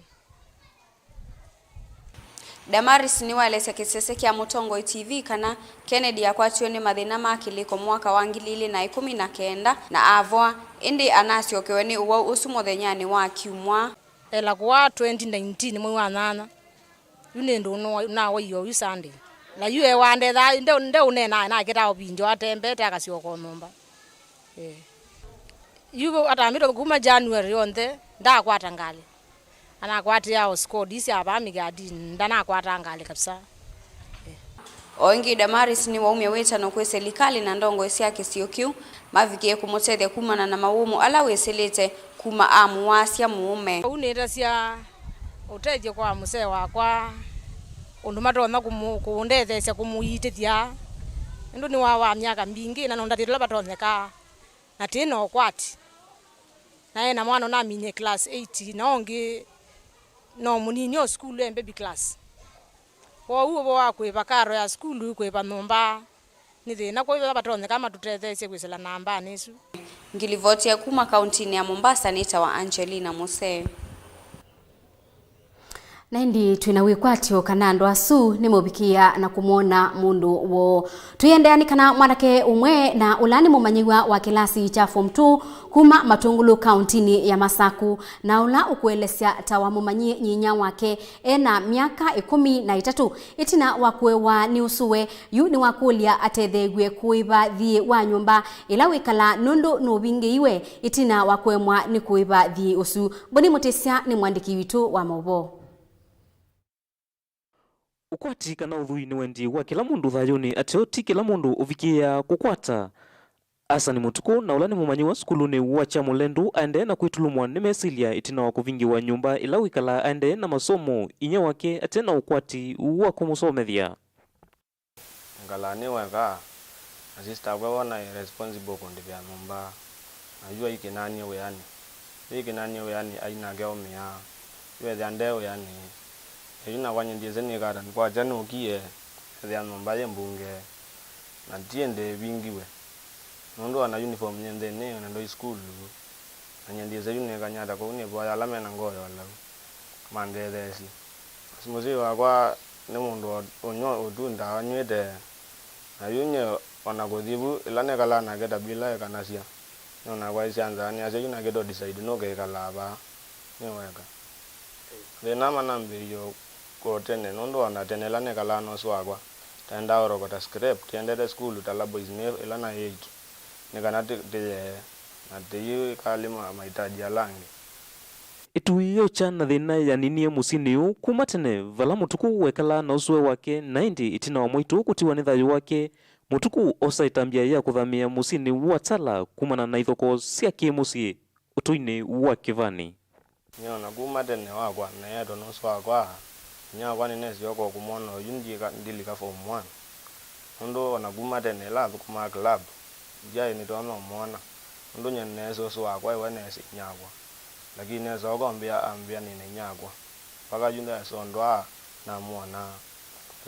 Damaris nĩwaelesya kĩsese kya Mũtongoi T V kana Kennedy akwatiwe nĩ mathĩna ma kĩlĩko mwaka wa ngili ilĩ na ĩkũmi na kenda na avoa, ĩndĩ anasyokewe nĩ ũwau ũsu mũthenyanĩ wa kyumwa. Ela kũaa twenty nineteen mwei wa nyanya. Yu nĩ ndũũ nawaie oyu Sunday. Na yu ewa ndethaa, nde, ndeũneenaa nake ta ũvindyo atembete akasyoka o nyũmba. Eh. Yu atambĩtwe kuma January yonthe, ndaakwata ngalĩ. Anakwatĩaa o squad ii sya vaa Mĩkĩatini, ndanakwata ngalĩ kabisa. O ĩngĩ, Damaris nĩwaumya wĩtano kwĩ silikalĩ na ndongoi sya kĩsio kĩu mavikĩe kũmũtethya kumana na mawũmũ ala wĩsĩlĩte kuma amũwaasya mũũme. Ũu nĩtasya ũtethyo kwa mũsee wakwa, ũndũ matonya kũmũ-, kũũndetheesya kũmũiitĩthya, nũndũ nĩwawaa myaka mbingĩ na nũndathĩte ũla vatonyekaa, na tĩ na ũkwati. Na e na mwana ũnaminie class eight, na ũngĩ no mũnini o sukulu e baby class. Kwoou ũvo wa kũĩva karo ya sukulu, kũĩva nyũmba, nĩ thĩna, kwoou vala vatonyeka matũtetheesye kwĩsĩla nambanĩ ĩsu. Ngilivoti ya kuma kauntinĩ ya Mombasa nĩtawa Angelina Musee. Na ĩndĩ twĩ na wĩkwatyo kana andũ asu nĩmaũvikĩĩa na kũmwona mũndũ woo. Twĩendeea nĩ kana mwanake ũmwe na ũla nĩ mũmanyĩw'a wa kĩlasi kya form two kuma Matũngũlũ kauntinĩ ya Masaku, na ũla ũkũelesya ta wamũmanyie nyinya wake e na myaka ĩkũmi na ĩtatũ ĩtina wa kũewa nĩ ũsũwe. Yu nĩwakũlya atetheew'e kũĩva thiĩ wa nyũmba ĩla wĩkalaa nũndũ nũvingĩiwe ĩtina wa kũemwa nĩ kũĩva thiĩ ũsu. Boni Mũtĩsya nĩ mũandĩki witũ wa maũvoo. Ũkwati kana ũthwii nĩ wendi wa kĩla mũndũ thayũnĩ, ateo ti kĩla mũndũ ũvikĩĩaa kũkwata. Asani Mũtukũ, na ũla nĩ mũmanyĩw'a sukulunĩ wa Kyamũlendu, aendee na kwĩtulumwa nĩ mesilya ĩtina wa kũvingĩwa nyũmba ĩla wĩkalaa aendee na masomo, inyia wake ate na ũkwati wa kũmũsomethya. Ngalaa nĩ weka, na sister wakwa wona e responsible kũndĩvĩa nyũmba, na yu aikinanie wĩanĩ. Yu aikinanie wĩanĩ, ai nake aumĩa, yu ethĩa nde wĩanĩ. Na yu nakwa nyie ndyĩsĩ nĩka ata, kwakya nũkie, ethĩa nyũmba yĩ mbunge, na ti ĩndĩ ĩvingiwe, nũndũ ona uniform nyie nthĩnĩ, ona ndoi sukulu, na nyie ndyĩsĩ yu nĩkany'a ata. Kwoou nĩvoya ala me na ngoo ya ũlau mandetheesye. Mũsyai wakwa nĩ mũndũ wa ũnywa ũtu ndawa anyw'ĩte, na yu nyie o na kũthi vu, ĩla nekalaa nake ta bila ekanasya, nĩonawa aisya nzaa, nĩasya, "Yu nake to decide nũkekalaa vaa, nĩ weka." Thĩna manambĩĩie o tene, nũndũ o na tene ĩla nekalaa na ũsĩ wakwa, twaendaa ũrokota scrap tũendete sukulu ta la boys me ĩla naĩ eight, nĩ kana tĩ-, tĩyee, na tĩyĩkalĩ ma mahitaji ala angĩ. Ĩtu yĩũkya na thĩna yaninie mũsyĩnĩ ũũ kuma tene, vala Mũtukũ wekalaa na ũsũe wake, na ĩndĩ ĩtina wa mwaitũ kũtiwa nĩ thayũ wake, Mũtukũ osa ĩtambya ya kũthamĩa mũsyĩnĩ wa Tala kumana na ithokoo sya kĩ-mũsyĩ ũtũinĩ wa Kĩvani. Nĩona kuma tene wakwa neetwe nĩ ũsũ wakwa, inyia wakwa nĩnesie oko kũmwona oyu ndilika form one. Nũndũ o na kuma tene ĩla athũkũmaa club, ndyaĩ nĩtonya ũmwona, nũndũ nyie nĩneesĩ ũsũ wakwa ĩwe neesĩ inyia wakwa. Lakini nesa ũkombĩa ambĩa nĩ na inyia wakwa. Mpaka yu ndesa ũndũ aa namwonaa.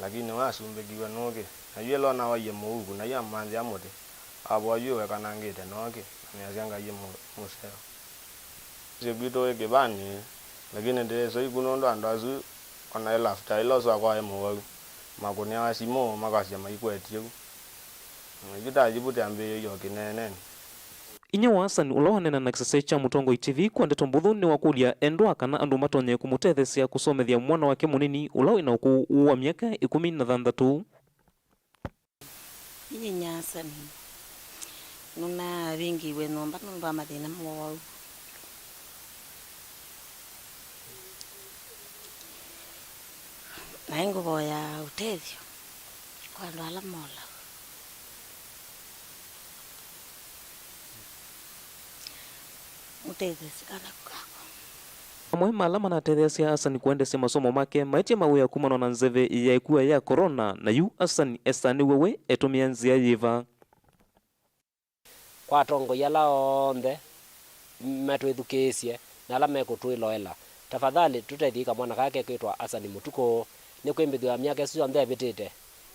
Lakini we asumbĩkiw'e nũkĩ? Na yu ĩla ũnawaie mũuku, na yu amanthĩa mũtĩ, avoa yu wekanangĩte noki, na nĩasya Ngai e mũ-, mũseo. Mũsyĩ kwitũ wĩ Kĩvani, lakini ndĩĩsĩ iku nũndũ andũ asu, o na ĩla after ĩla ũsũ wakwa waĩ mũwau, makũnĩawa simũ makasya maikwetye vu. Yu ta yĩvu tĩambĩĩie o kĩneenenĩ. Inyia wa Asani, ũla waneena na kĩsese kya Mũtongoi T V kwa ndeto mbũthũ, nĩwakũlya endwa kana andũ matonye kũmũtetheesya kũsomethya mwana wake mũnini ũla wĩ na ũkũũ wa myaka ĩkũmi na thanthatũ. Inyia Asani, nũnavingĩiwe nyũmba nũndũ wa mathĩna mowau. Naĩ ngũvoya ũtethyo kwa andũ ala molau. Mũtetheesye kana kakwa. Amwe ma ala manatetheesya Asani kũendeesya masomo make maĩtye mawĩa kumana na nzeve ya ĩkua ya corona, na yu Asani esanĩw'e we etũmĩa nzĩa yĩva. Kwa atongoi ala onthe matwĩthukĩĩsye na ala mekũtwĩloela, tafadhali tũtethye kamwana kaa kekwĩtwa Asani Mũtukũ, nĩkwĩmbĩthw'a myaka ĩsu yonthe ĩvĩtĩte,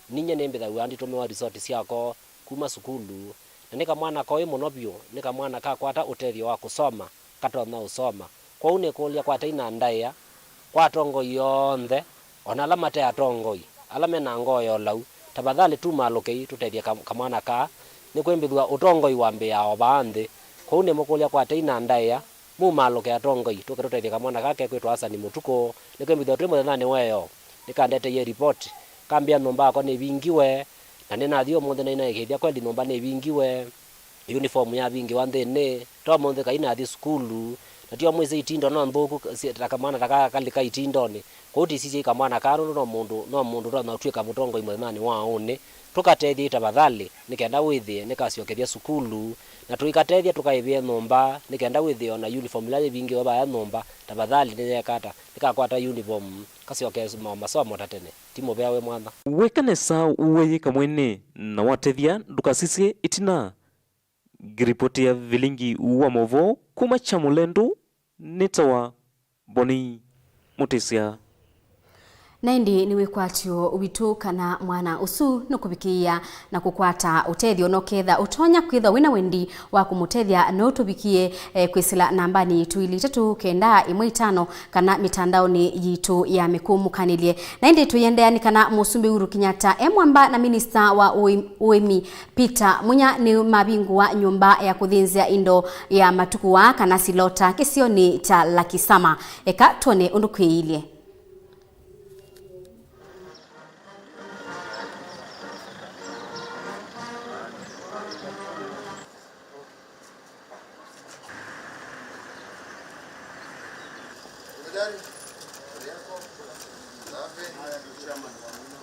ninyie nĩmbĩthaw'a nditũmĩwa risoti syako kuma sukulu, na nĩ kamwana koĩ mũno vyũ, nĩ kamwana kakwata ũtethyo wa kũsoma, katonya ũsoma. Kwoou nĩkũlya kwa tei na ndaĩa, kwa atongoi onthe, o na ala mate atongoi, ala me na ngoo ya ũlau, tafadhali tumaalũkei tũtethye ka-, kamwana kaa, nĩkwĩmbĩthw'a ũtongoi wambĩĩaa o vaa nthĩ. Kwoou nĩmũkũlya kwa tei na ndaĩa, mumaalũke atongoi, tũke tũtethye kamwana kaa kekwĩtwa Asani Mũtukũ, nĩkwĩmbĩthw'a twĩ mũthenyanĩ wa ĩoo. Nĩkandeteie ripoti, kambĩa nyũmba yakwa nĩvingiwe, na nĩnathi ũmũnthĩ na nĩnaĩkĩĩthya kweli nyũmba nĩvingiwe. Uniform yavingĩwa nthĩnĩ, to mũnthĩ kai nathi sukulu, na tio mwĩsĩ itindo no nthũku, si-, ta kamwana ta kaa kalika itindonĩ. Kwoou tĩsisye kamwana kaa nũndũ no mũndũ, no mũndũ ũtonya ũtw'ĩka mũtongoi mũthenyanĩ wa ũnĩ. Tũkatethye tafadhali, nĩ kenda wĩthĩe nĩkasyokethya sukulu, na tũikatethya tũkaĩvĩe nyũmba, nĩ kenda wĩthĩe o na uniform ĩla yĩvingĩwe vaya nyũmba, tafadhali nĩyekata, nĩkakwata uniform, kasyoke ma-, masomo ta tene. Ti mũvea wĩ mwanya. Wĩka nesa ũeyĩka mwene, na watethya ndũkasisye ĩtina. Ngĩripotĩa vilingi wa maũvoo kuma Kyamũlendũ, nĩtawa Boni Mũtĩsya. Na ĩndĩ nĩ wĩkwatyo witũ kana mwana ũsu nũkũvikĩĩa na kũkwata ũtethyo, na ũketha ũtonya kwĩthwa wĩna wendi wa kũmũtethya, no ũtũvikie, eh, kwĩsĩla nambanĩ yitũ ilĩ itatũ kenda ĩmwe itano kana mĩtandaonĩ yitũ ya mĩkũmũkanĩlye. Na ĩndĩ tũiendeea nĩ kana Mũsumbĩ Uhuru Kenyatta e mwamba na minista wa ũĩ-, ũĩmi Peter Munya nĩmavingũa nyũmba ya kũthĩnzĩa indo ya matukũ aa kana silota kĩsionĩ kya Lakisama. Eka twone ũndũ kwĩilye.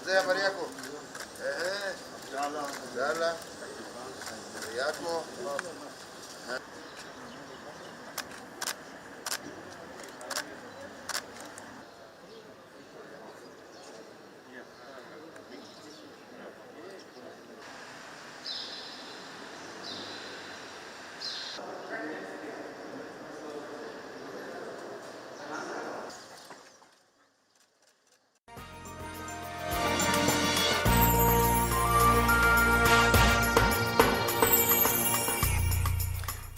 Mzee, habari yako? Ehe. Abdallah. Abdallah. Habari yako?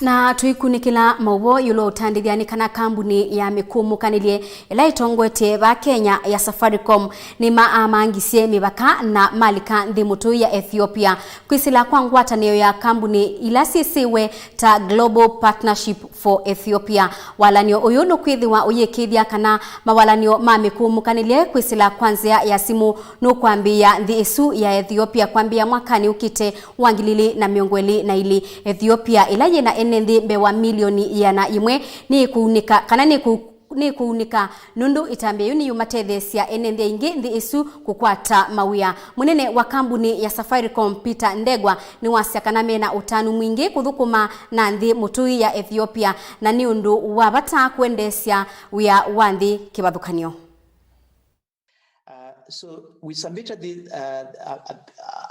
Na tũikunĩkĩla maũvoo ĩũlũ wa ũtandĩthya nĩ kana kambuni ya mĩkũmũkanĩlye ĩla ĩtongoetye vaa Kenya ya Safaricom nĩmaamangisye mĩvaka na malika nthĩ mũtũi ya Ethiopia kwĩsĩla kwa ngwatanĩo ya kambuni ila syĩsĩwe ta Global Partnership for Ethiopia. Walan'yo ũyũ nũkwĩthĩwa ũyĩkĩĩthya kana mawalan'yo ma mĩkũmũkanĩlye kwĩsĩla kwa nzĩa ya simũ nũkwambĩĩa nthĩ ĩsu ya Ethiopia kwambĩĩa mwakanĩ ũkĩte wa ngili ilĩ na mĩongo ĩlĩ na ilĩ. Ethiopia, ĩla yĩ na ene nthĩ mbee wa milioni ĩana yĩmwe, nĩĩkũunĩka kana nĩkũ-, nĩĩkũunĩka nũndũ ĩtambya yĩu nĩyũmatetheesya ene nthĩ aingĩ nthĩ ĩsu kũkwata mawĩa. Mũnene wa kambuni ya Safaricom, Peter Ndegwa, nĩwasya kana mena ũtanu mwingĩ kũthũkũma na nthĩ mũtũi ya Ethiopia, na nĩ ũndũ wa vata kũendeesya wĩa wa nthĩ kĩvathũkany'o. Uh, so we submitted the, uh, a, a,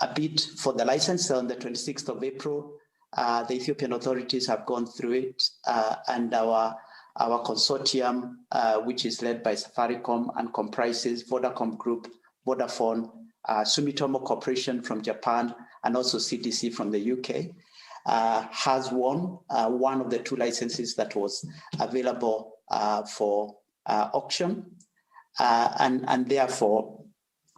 a bid for the license on the twenty-sixth of April. Uh, the Ethiopian authorities have gone through it, uh, and our, our consortium, uh, which is led by Safaricom and comprises Vodacom Group, Vodafone, uh, Sumitomo Corporation from Japan, and also C D C from the U K, uh, has won, uh, one of the two licenses that was available, uh, for, uh, auction. Uh, and, and therefore,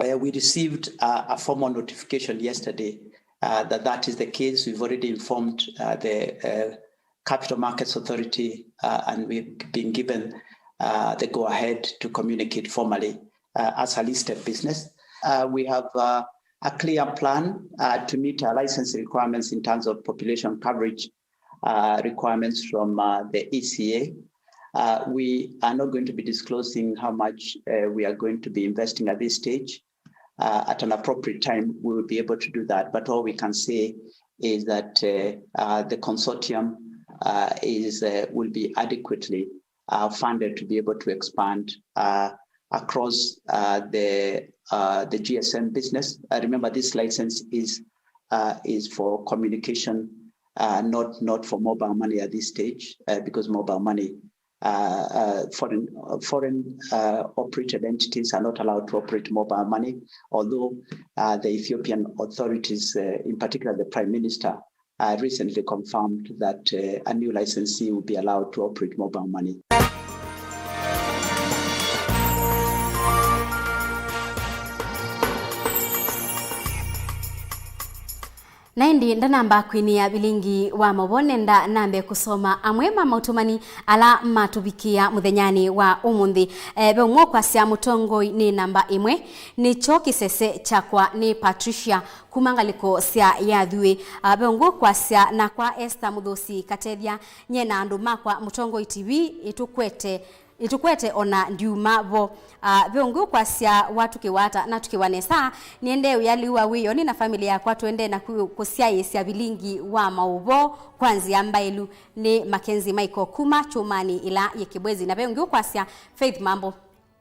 uh, we received, uh, a formal notification yesterday, uh, that that is the case. We've already informed, uh, the, uh, Capital Markets Authority, uh, and we've been given, uh, the go-ahead to communicate formally, uh, as a listed business. Uh, we have, uh, a clear plan, uh, to meet our licensing requirements in terms of population coverage, uh, requirements from, uh, the E C A. Uh, we are not going to be disclosing how much, uh, we are going to be investing at this stage. Uh, at an appropriate time, we will be able to do that. But all we can say is that, uh, uh, the consortium, uh, is, uh, will be adequately, uh, funded to be able to expand, uh, across, uh, the, uh, the G S M business. Uh, remember, this license is, uh, is for communication, uh, not, not for mobile money at this stage, uh, because mobile money, uh, uh, foreign, foreign, uh, operated entities are not allowed to operate mobile money, although, uh, the Ethiopian authorities, uh, in particular the Prime Minister, uh, recently confirmed that, uh, a new licensee will be allowed to operate mobile money. Na ĩndĩ ndanamba kwinĩa vilingi wa maũvoo, nenda nambe kũsoma amwe ma maũtũmani ala matũvikĩa mũthenyanĩ wa ũmũnthĩ. E, ve ũmwe ũkwasya, "Mũtongoi nĩ namba ĩmwe, nĩkyo kĩsese kyakwa." Nĩ Patricia kuma ngalĩko sya Yathuĩ. A, ve ũngĩ ũkwasya, "Nakwa Esther Mũthũsi Katethya, nyie na andũ makwa Mũtongoi T V ĩtũkwete, ĩtũkwete ona ndiuma vo." A, ve ũngĩ ũkwasya, "Watũkĩwa ata?" Natũkĩwa nesa. Nĩendee ũyalĩu wa wĩoo, nĩ na famĩlĩ yakwa tũendee na kũ-, kũsyaĩĩsya vilingi wa maũvoo kwa nzĩa mbaĩlu. Nĩ Mackenzie Michael kuma Kyũmanĩ ĩla yĩ Kĩbwezi. Na ve ũngĩ ũkwasya, "Faith, mambo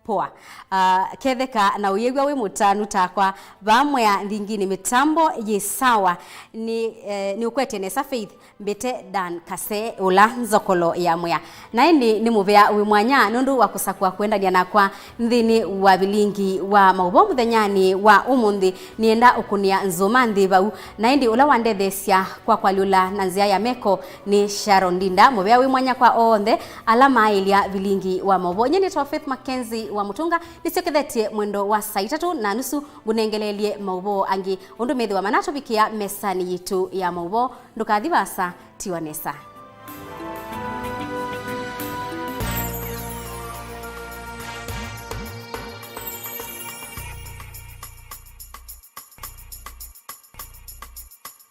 poa. Ah, ketheka na ũyĩw'a wĩ mũtanu takwa, vamwea nthinginĩ mĩtambo yĩ sawa." Nĩ, eh, nĩũkwete nesa Faith, mbĩte Dan Kase ũla Nzokolo ya Mwea. Na ĩndĩ nĩ mũvea wĩ mwanya nũndũ wa kũsakũa kũendany'a nakwa nthĩnĩ wa vilingi wa maũvoo mũthenyanĩ wa ũmũnthĩ. Nĩenda ũkũnĩa nzũma nthĩ vau. Na ĩndĩ ũla wandetheesya kwa kwalyũla na nzĩa ya meko nĩ Sharon Ndinda. Mũvea wĩ mwanya kwa onthe ala maaĩlya vilingi wa maũvoo. Nyie nĩtawa Faith Mackenzie wa Mũtũnga, nĩsyokethetye mwendo wa saa itatũ na nusu ngũnengeleelye maũvoo angĩ. Ũndũ methĩwa manatũvikĩa mesanĩ yitũ ya maũvoo, ndũkathi vaasa, tiwa nesa.